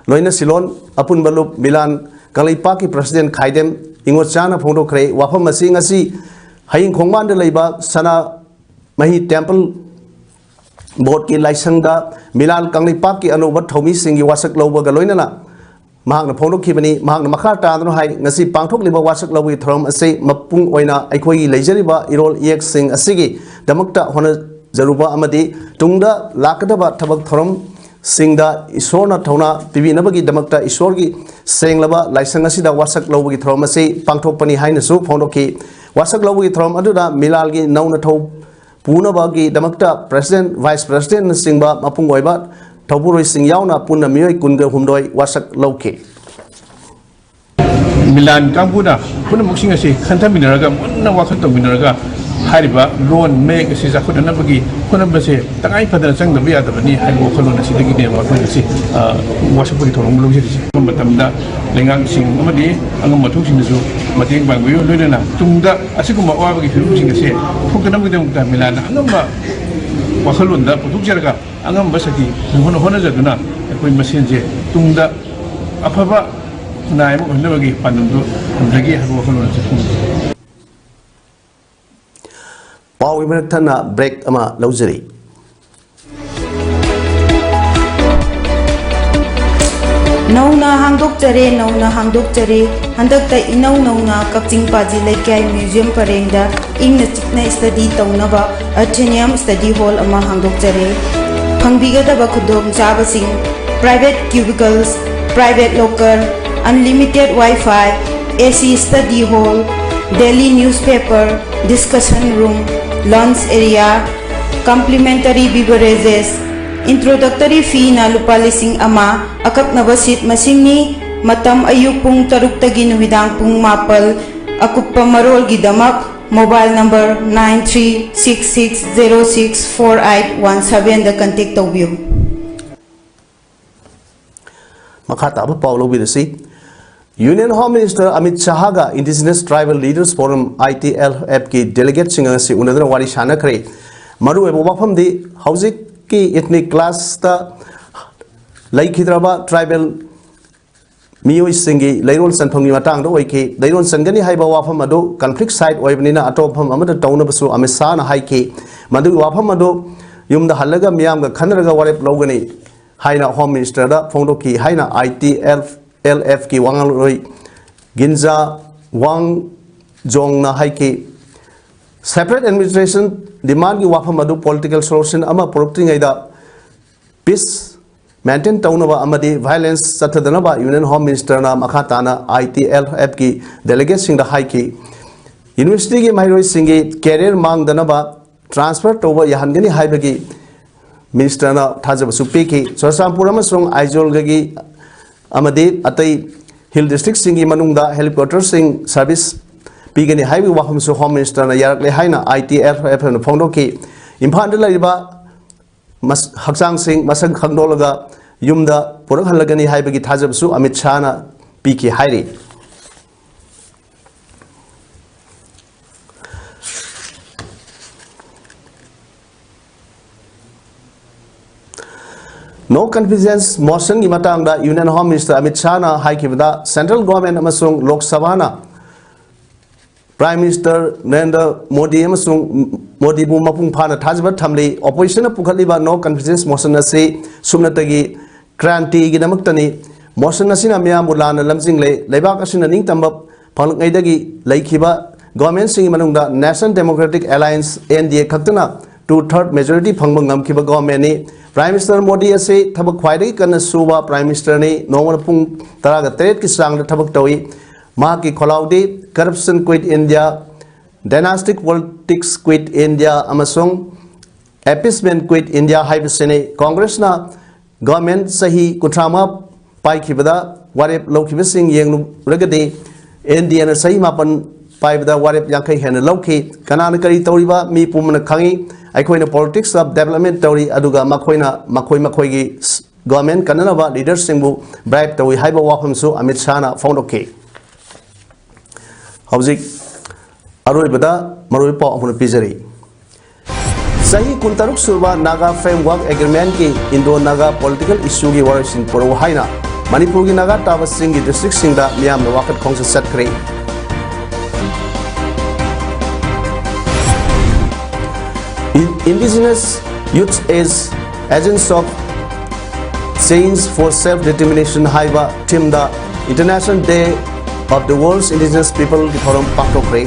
ꯂꯣꯏꯅ ꯁꯤꯂꯣꯟ ꯑꯄꯨꯟꯕ ꯂꯨꯞ ꯃꯤꯂꯥꯟ ꯀꯪꯂꯩꯄꯥꯛꯀꯤ president ꯈꯥꯏꯗꯦꯝ ꯏꯉꯣꯆꯥꯅ ꯐꯣꯡꯗꯣꯛꯈ꯭ꯔꯦ꯫ ꯋꯥꯐꯝ ꯑꯁꯤ ꯉꯁꯤ ꯍꯌꯤꯡ ꯈꯣꯡꯕꯥꯟꯗ ꯂꯩꯕ ꯁꯅꯥ ꯃꯍꯤ temple boardꯀꯤ ꯂꯥꯏꯁꯪꯗ ꯃꯤꯂꯥꯟ ꯀꯪꯂꯩꯄꯥꯛꯀꯤ ꯑꯅꯧꯕ ꯊꯧꯃꯤꯁꯤꯡꯒꯤ ꯋꯥꯁꯛ ꯂꯧꯕꯒ ꯂꯣꯏꯅꯅ ꯃꯍꯥꯛꯅ ꯐꯣꯡꯗꯣꯛꯈꯤꯕꯅꯤ꯫ ꯃꯍꯥꯛꯅ ꯃꯈꯥ ꯇꯥꯗꯨꯅ ꯍꯥꯏ, ꯉꯁꯤ ꯄꯥꯡꯊꯣꯛꯂꯤꯕ ꯋꯥꯁꯛ ꯂꯧꯕꯒꯤ ꯊꯧꯔꯝ ꯑꯁꯤ ꯃꯄꯨꯡ ꯑꯣꯏꯅ ꯑꯩꯈꯣꯏꯒꯤ ꯂꯩꯖꯔꯤꯕ ꯏꯔꯣꯜ ꯏꯌꯦꯛꯁꯤꯡ ꯑꯁꯤꯒꯤꯗꯃꯛꯇ ꯍꯣꯠꯅꯖꯔꯨꯕ ꯑꯃꯗꯤ ꯇꯨꯡꯗ ꯂꯥꯛꯀꯗꯕ ꯊꯕꯛ ꯊꯧꯔꯝꯁꯤꯡꯗ ꯏꯁꯣꯔꯅ ꯊꯧꯅꯥ ꯄꯤꯕꯤꯅꯕꯒꯤꯗꯃꯛꯇ ꯏꯁꯣꯔꯒꯤ ꯁꯦꯡꯂꯕ ꯂꯥꯏꯁꯪ ꯑꯁꯤꯗ ꯋꯥꯁꯛ ꯂꯧꯕꯒꯤ ꯊꯧꯔꯝ ꯑꯁꯤ ꯄꯥꯡꯊꯣꯛꯄꯅꯤ ꯍꯥꯏꯅꯁꯨ ꯐꯣꯡꯗꯣꯛꯈꯤ꯫ ꯋꯥꯁꯛ ꯂꯧꯕꯒꯤ ꯊꯧꯔꯝ ꯑꯗꯨꯗ ꯃꯤꯂꯥꯜꯒꯤ ꯅꯧꯅ ꯊꯧ ꯄꯨꯅꯕꯒꯤꯗꯃꯛꯇ president, vice presidentꯅꯆꯤꯡꯕ ꯃꯄꯨꯡ ꯑꯣꯏꯕ ꯊꯧꯄꯨꯔꯣꯏꯁꯤꯡ ꯌꯥꯎꯅ ꯄꯨꯟꯅ ꯃꯤꯑꯣꯏ ꯀꯨꯟꯒ ꯍꯨꯝꯗꯣꯏ ꯋꯥꯁꯛ ꯂꯧꯈꯤ꯫ ꯃꯤꯂꯥꯟ ꯀꯥꯡꯕꯨꯅ ꯄꯨꯝꯅꯃꯛꯁꯤꯡ ꯑꯁꯤ ꯈꯟꯊꯃꯤꯟꯅꯔꯒ, ꯃꯨꯟꯅ ꯋꯥꯈꯜ ꯇꯧꯃꯤꯟꯅꯔꯒ, ꯍꯥꯏꯔꯤꯕ ꯂꯣꯟ ꯃꯌꯦꯛ ꯑꯁꯤ ꯆꯥꯎꯈꯠꯅꯅꯕꯒꯤ ꯍꯣꯠꯅꯕꯁꯦ ꯇꯉꯥꯏ ꯐꯗꯅ ꯆꯪꯗꯕ ꯌꯥꯗꯕꯅꯤ ꯍꯥꯏꯕ ꯋꯥꯈꯜꯂꯣꯟ ꯑꯁꯤꯗꯒꯤꯅꯦꯕ ꯑꯩꯈꯣꯏ ꯉꯁꯤ, ꯑ, ꯋꯥꯁꯛꯄꯒꯤ ꯊꯧꯔꯝ ꯂꯧꯖꯔꯤꯁꯦ꯫ ꯃꯇꯝꯗ ꯂꯩꯉꯥꯛꯁꯤꯡ ꯑꯃꯗꯤ ꯑꯉꯝꯕ ꯊꯣꯛꯁꯤꯡꯅꯁꯨ ꯃꯇꯦꯡ ꯄꯥꯡꯕꯤꯌꯨ꯫ ꯂꯣꯏꯅꯅ ꯇꯨꯡꯗ ꯑꯁꯤꯒꯨꯝꯕ ꯑꯋꯥꯕꯒꯤ ꯐꯤꯕꯝꯁꯤꯡ ꯑꯁꯤ ꯊꯣꯛꯇꯅꯕꯒꯤꯗꯃꯛꯇ ꯃꯤꯂꯥꯟꯅ ꯑꯉꯝꯕ ꯋꯥꯈꯜꯂꯣꯟꯗ ꯄꯨꯊꯣꯛꯆꯔꯒ ꯑꯉꯝꯕ ꯁꯛꯇꯤ ꯍꯣꯠꯅ-, ꯍꯣꯠꯅꯖꯗꯨꯅ ꯑꯩꯈꯣꯏ ꯃꯁꯦꯟꯁꯦ ꯇꯨꯡꯗ ꯑꯐꯕ ꯈꯨꯟꯅꯥꯏ ꯑꯃ ꯑꯣꯏꯍꯟꯅꯕꯒꯤ ꯄꯥꯟꯗꯝꯗꯨ ꯊꯝꯖꯒꯦ ꯍꯥꯏꯕ ꯋꯥꯈꯜꯂꯣꯟ ꯑꯁꯤ ꯊꯝꯖꯒꯦ꯫ ꯄꯥꯎꯒꯤ ꯃꯔꯛ ꯊꯠꯅ break ꯑꯃ ꯂꯧꯖꯔꯤ꯫ ꯅꯧꯅ ꯍꯥꯡꯗꯣꯛꯆꯔꯦ, ꯅꯧꯅ ꯍꯥꯡꯗꯣꯛꯆꯔꯦ꯫ ꯍꯟꯗꯛꯇ ꯏꯅꯧ ꯅꯧꯅ ꯀꯛꯆꯤꯡ ꯄꯥꯖꯤ ꯂꯩꯀꯥꯏ museum ꯄꯔꯦꯡꯗ ꯏꯪꯅ ꯆꯤꯛꯅ study ꯇꯧꯅꯕ Athenium study hall ꯑꯃ ꯍꯥꯡꯗꯣꯛꯆꯔꯦ꯫ ꯐꯪꯕꯤꯒꯗꯕ ꯈꯨꯗꯣꯡꯆꯥꯕꯁꯤꯡ: private cubicles, private locker, unlimited Wi-Fi, A C study hall, daily newspaper, discussion room, lounge area, complimentary beverages, introductory feeꯅ ꯂꯨꯄꯥ ꯂꯤꯁꯤꯡ ꯑꯃ, ꯑꯀꯛꯅꯕ seat ꯃꯁꯤꯡꯅꯤ꯫ ꯃꯇꯝ ꯑꯌꯨꯛ ꯄꯨꯡ ꯇꯔꯨꯛꯇꯒꯤ ꯅꯨꯃꯤꯗꯥꯡ ꯄꯨꯡ ꯃꯥꯄꯜ꯫ ꯑꯀꯨꯞꯄ ꯃꯔꯣꯜꯒꯤꯗꯃꯛ mobile number nine three six six zero six four eight one sevenꯗ contact ꯇꯧꯕꯤꯌꯨ꯫ ꯃꯈꯥ ꯇꯥꯕ ꯄꯥꯎ ꯂꯧꯕꯤꯔꯁꯤ꯫ Union Home Minister Amit ꯁꯥꯍꯒ Indigenous Tribal Leaders Forum, ITLFꯀꯤ delegateꯁꯤꯡ ꯑꯁꯤ ꯎꯅꯗꯨꯅ ꯋꯥꯔꯤ ꯁꯥꯟꯅꯈ꯭ꯔꯦ꯫ ꯃꯔꯨꯑꯣꯏꯕ ꯋꯥꯐꯝꯗꯤ ꯍꯧꯖꯤꯛꯀꯤ ethnic clashꯇ ꯂꯩꯈꯤꯗ꯭ꯔꯕ tribal ꯃꯤꯑꯣꯏꯁꯤꯡꯒꯤ ꯂꯩꯔꯣꯜ ꯆꯟꯐꯝꯒꯤ ꯃꯇꯥꯡꯗ ꯑꯣꯏꯈꯤ꯫ ꯂꯩꯔꯣꯜ ꯆꯟꯒꯅꯤ ꯍꯥꯏꯕ ꯋꯥꯐꯝ ꯑꯗꯨ conflict site ꯑꯣꯏꯕꯅꯤꯅ ꯑꯇꯣꯞꯄ ꯃꯐꯝ ꯑꯃꯗ ꯇꯧꯅꯕꯁꯨ ꯑꯃꯤꯠ ꯁꯥꯍꯅ ꯍꯥꯏꯈꯤ꯫ ꯃꯗꯨꯒꯤ ꯋꯥꯐꯝ ꯑꯗꯨ ꯌꯨꯝꯗ ꯍꯜꯂꯒ ꯃꯤꯌꯥꯝꯒ ꯈꯟꯅꯔꯒ ꯋꯥꯔꯦꯞ ꯂꯧꯒꯅꯤ ꯍꯥꯏꯅ Home Ministerꯗ ꯐꯣꯡꯗꯣꯛꯈꯤ ꯍꯥꯏꯅ ITLFꯀꯤ ꯋꯥꯉꯥꯡꯂꯣꯏ ꯒꯤꯟꯖꯥ ꯋꯥꯡꯖꯣꯡꯅ ꯍꯥꯏꯈꯤ꯫ Separate administration demandꯒꯤ ꯋꯥꯐꯝ ꯑꯗꯨ political solution ꯑꯃ ꯄꯨꯔꯛꯇ꯭ꯔꯤꯉꯩꯗ peace maintain ꯇꯧꯅꯕ ꯑꯃꯗꯤ violence ꯆꯠꯊꯗꯅꯕ Union Home Ministerꯅ ꯃꯈꯥ ꯇꯥꯅ ITLFꯀꯤ delegateꯁꯤꯡꯗ ꯍꯥꯏꯈꯤ꯫ Universityꯒꯤ ꯃꯍꯩꯔꯣꯏꯁꯤꯡꯒꯤ career ꯃꯥꯡꯗꯅꯕ transfer ꯇꯧꯕ ꯌꯥꯍꯟꯒꯅꯤ ꯍꯥꯏꯕꯒꯤ Ministerꯅ ꯊꯥꯖꯕꯁꯨ ꯄꯤꯈꯤ꯫ ꯆꯨꯔꯆꯥꯟꯄꯨꯔ ꯑꯃꯁꯨꯡ ꯑꯥꯏꯖꯣꯜꯒꯤ ꯑꯃꯗꯤ ꯑꯇꯩ hill districtꯁꯤꯡꯒꯤ ꯃꯅꯨꯡꯗ helicopterꯁꯤꯡ service ꯄꯤꯒꯅꯤ ꯍꯥꯏꯕꯒꯤ ꯋꯥꯐꯝꯁꯨ Home Minister ꯅ ꯌꯥꯔꯛꯂꯦ ꯍꯥꯏꯅ I T L F ꯅ ꯐꯣꯡꯗꯣꯛꯈꯤ꯫ ꯏꯝꯐꯥꯜꯗ ꯂꯩꯔꯤꯕ ꯃꯁ-, ꯍꯛꯆꯥꯡꯁꯤꯡ ꯃꯁꯛ ꯈꯪꯗꯣꯛꯂꯒ ꯌꯨꯝꯗ ꯄꯨꯔꯛꯍꯜꯂꯒꯅꯤ ꯍꯥꯏꯕꯒꯤ ꯊꯥꯖꯕꯁꯨ ꯑꯃꯤꯠ ꯁꯥꯍꯅ ꯄꯤꯈꯤ ꯍꯥꯏꯔꯤ꯫ No confidence motion ꯒꯤ ꯃꯇꯥꯡꯗ Union Home Minister Amit ꯁꯥꯍꯅ ꯍꯥꯏꯈꯤꯕꯗ, Central Government ꯑꯃꯁꯨꯡ ꯂꯣꯛ ꯁꯚꯥꯅ Prime Minister ꯅꯔꯦꯟꯗ꯭ꯔ ꯃꯣꯗꯤ ꯑꯃꯁꯨꯡ ꯃꯣꯗꯤꯕꯨ ꯃꯄꯨꯡ ꯐꯥꯅ ꯊꯥꯖꯕ ꯊꯝꯂꯤ꯫ Opposition ꯅ ꯄꯨꯈꯠꯂꯤꯕ no confidence motion ꯑꯁꯤ ꯁꯨꯞꯅꯇꯒꯤ ꯀ꯭ꯔꯥꯟꯇꯤꯒꯤꯗꯃꯛꯇꯅꯤ꯫ Motion ꯑꯁꯤꯅ ꯃꯤꯌꯥꯝꯕꯨ ꯂꯥꯟꯅ ꯂꯝꯖꯤꯡꯂꯦ꯫ ꯂꯩꯕꯥꯛ ꯑꯁꯤꯅ ꯅꯤꯡꯇꯝꯕ ꯐꯪꯂꯛꯉꯩꯗꯒꯤ ꯂꯩꯈꯤꯕ government ꯁꯤꯡꯒꯤ ꯃꯅꯨꯡꯗ National Democratic Alliance, N D A, ꯈꯛꯇꯅ two third majority ꯐꯪꯕ ꯉꯝꯈꯤꯕ government ꯅꯤ꯫ Prime Minister ꯃꯣꯗꯤ ꯑꯁꯤ ꯊꯕꯛ ꯈ꯭ꯋꯥꯏꯗꯒꯤ ꯀꯟꯅ ꯁꯨꯕ Prime Minister ꯅꯤ꯫ ꯅꯣꯡꯃꯗ ꯄꯨꯡ ꯇꯔꯥꯒ ꯇꯔꯦꯠꯀꯤ ꯆꯥꯡꯗ ꯊꯕꯛ ꯇꯧꯏ꯫ ꯃꯍꯥꯛꯀꯤ ꯈꯣꯜꯂꯥꯎꯗꯤ "Corruption quit India", "Dynastic politics quit India" ꯑꯃꯁꯨꯡ "Appeasement quit India" ꯍꯥꯏꯕꯁꯤꯅꯤ꯫ Congress ꯅ government ꯆꯍꯤ ꯀꯨꯟꯊ꯭ꯔꯥ ꯃꯉꯥ ꯄꯥꯏꯈꯤꯕꯗ ꯋꯥꯔꯦꯞ ꯂꯧꯈꯤꯕꯁꯤꯡ ꯌꯦꯡꯂꯨꯔꯒꯗꯤ, N D A ꯅ ꯆꯍꯤ ꯃꯥꯄꯟ ꯄꯥꯏꯕꯗ ꯋꯥꯔꯦꯞ ꯌꯥꯡꯈꯩ ꯍꯦꯟꯅ ꯂꯧꯈꯤ꯫ ꯀꯅꯥꯅ ꯀꯔꯤ ꯇꯧꯔꯤꯕ ꯃꯤ ꯄꯨꯝꯕꯅ ꯈꯪꯏ꯫ ꯑꯩꯈꯣꯏꯅ politics of development ꯇꯧꯔꯤ, ꯑꯗꯨꯒ ꯃꯈꯣꯏꯅ ꯃꯈꯣꯏ ꯃꯈꯣꯏꯒꯤ government ꯀꯟꯅꯅꯕ leader ꯁꯤꯡꯕꯨ bribe ꯇꯧꯏ ꯍꯥꯏꯕ ꯋꯥꯐꯝꯁꯨ ꯑꯃꯤꯠ ꯁꯥꯍꯅ ꯐꯣꯡꯗꯣꯛꯈꯤ꯫ ꯍꯧꯖꯤꯛ ꯑꯔꯣꯏꯕꯗ ꯃꯔꯨꯑꯣꯏꯕ ꯄꯥꯎ ꯑꯃꯅ ꯄꯤꯖꯔꯤ꯫ ꯆꯍꯤ ꯀꯨꯟꯇꯔꯨꯛ ꯁꯨꯔꯕ Naga Framework Agreement ꯀꯤ Indo-Naga political issue ꯒꯤ ꯋꯥꯔꯣꯏꯁꯤꯟ ꯄꯨꯔꯛꯎ ꯍꯥꯏꯅ ꯃꯅꯤꯄꯨꯔꯒꯤ ꯅꯥꯒꯥ ꯇꯥꯕꯁꯤꯡꯒꯤ district ꯁꯤꯡꯗ ꯃꯤꯌꯥꯝꯅ ꯋꯥꯀꯠ ꯈꯣꯡꯆꯠ ꯆꯠꯈ꯭ꯔꯦ꯫ In-, Indigenous Youth as Agents of Change for Self Determination ꯍꯥꯏꯕ theme the International Day of the World's Indigenous People ꯒꯤ ꯊꯧꯔꯝ ꯄꯥꯡꯊꯣꯛꯈ꯭ꯔꯦ꯫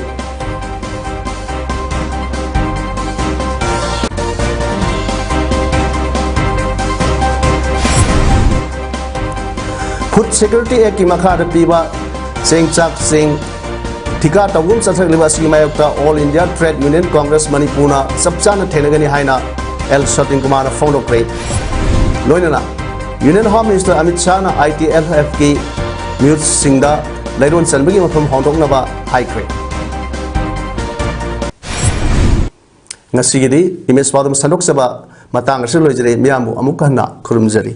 Food Security Act ꯀꯤ ꯃꯈꯥꯗ ꯄꯤꯕ ꯆꯦꯡ ꯆꯥꯛꯁꯤꯡ ꯊꯤꯀꯥ ꯇꯧꯗꯨꯅ ꯆꯠꯊꯔꯛꯂꯤꯕ ꯑꯁꯤꯒꯤ ꯃꯥꯌꯣꯛꯇ All India Trade Union Congress ꯃꯅꯤꯄꯨꯔꯅ ꯆꯞ ꯆꯥꯅ ꯊꯦꯡꯅꯒꯅꯤ ꯍꯥꯏꯅ ꯑꯦꯜ ꯁꯇꯤꯟ ꯀꯨꯃꯥꯔꯅ ꯐꯣꯡꯗꯣꯛꯈ꯭ꯔꯦ꯫ ꯂꯣꯏꯅꯅ Union Home Minister Amit ꯁꯥꯍꯅ I T L F ꯀꯤ ꯃꯤꯍꯨꯠꯁꯤꯡꯗ ꯂꯩꯔꯣꯟ ꯆꯟꯕꯒꯤ ꯃꯐꯝ ꯍꯣꯡꯗꯣꯛꯅꯕ ꯍꯥꯏꯈ꯭ꯔꯦ꯫ ꯉꯁꯤꯒꯤꯗꯤ ꯏꯃꯦꯖ ꯄꯥꯎꯗꯝ ꯁꯟꯗꯣꯛꯆꯕ ꯃꯇꯥꯡ ꯑꯁꯤꯗ ꯂꯣꯏꯖꯔꯦ꯫ ꯃꯤꯌꯥꯝꯕꯨ ꯑꯃꯨꯛ ꯍꯟꯅ ꯈꯨꯔꯨꯝꯖꯔꯤ꯫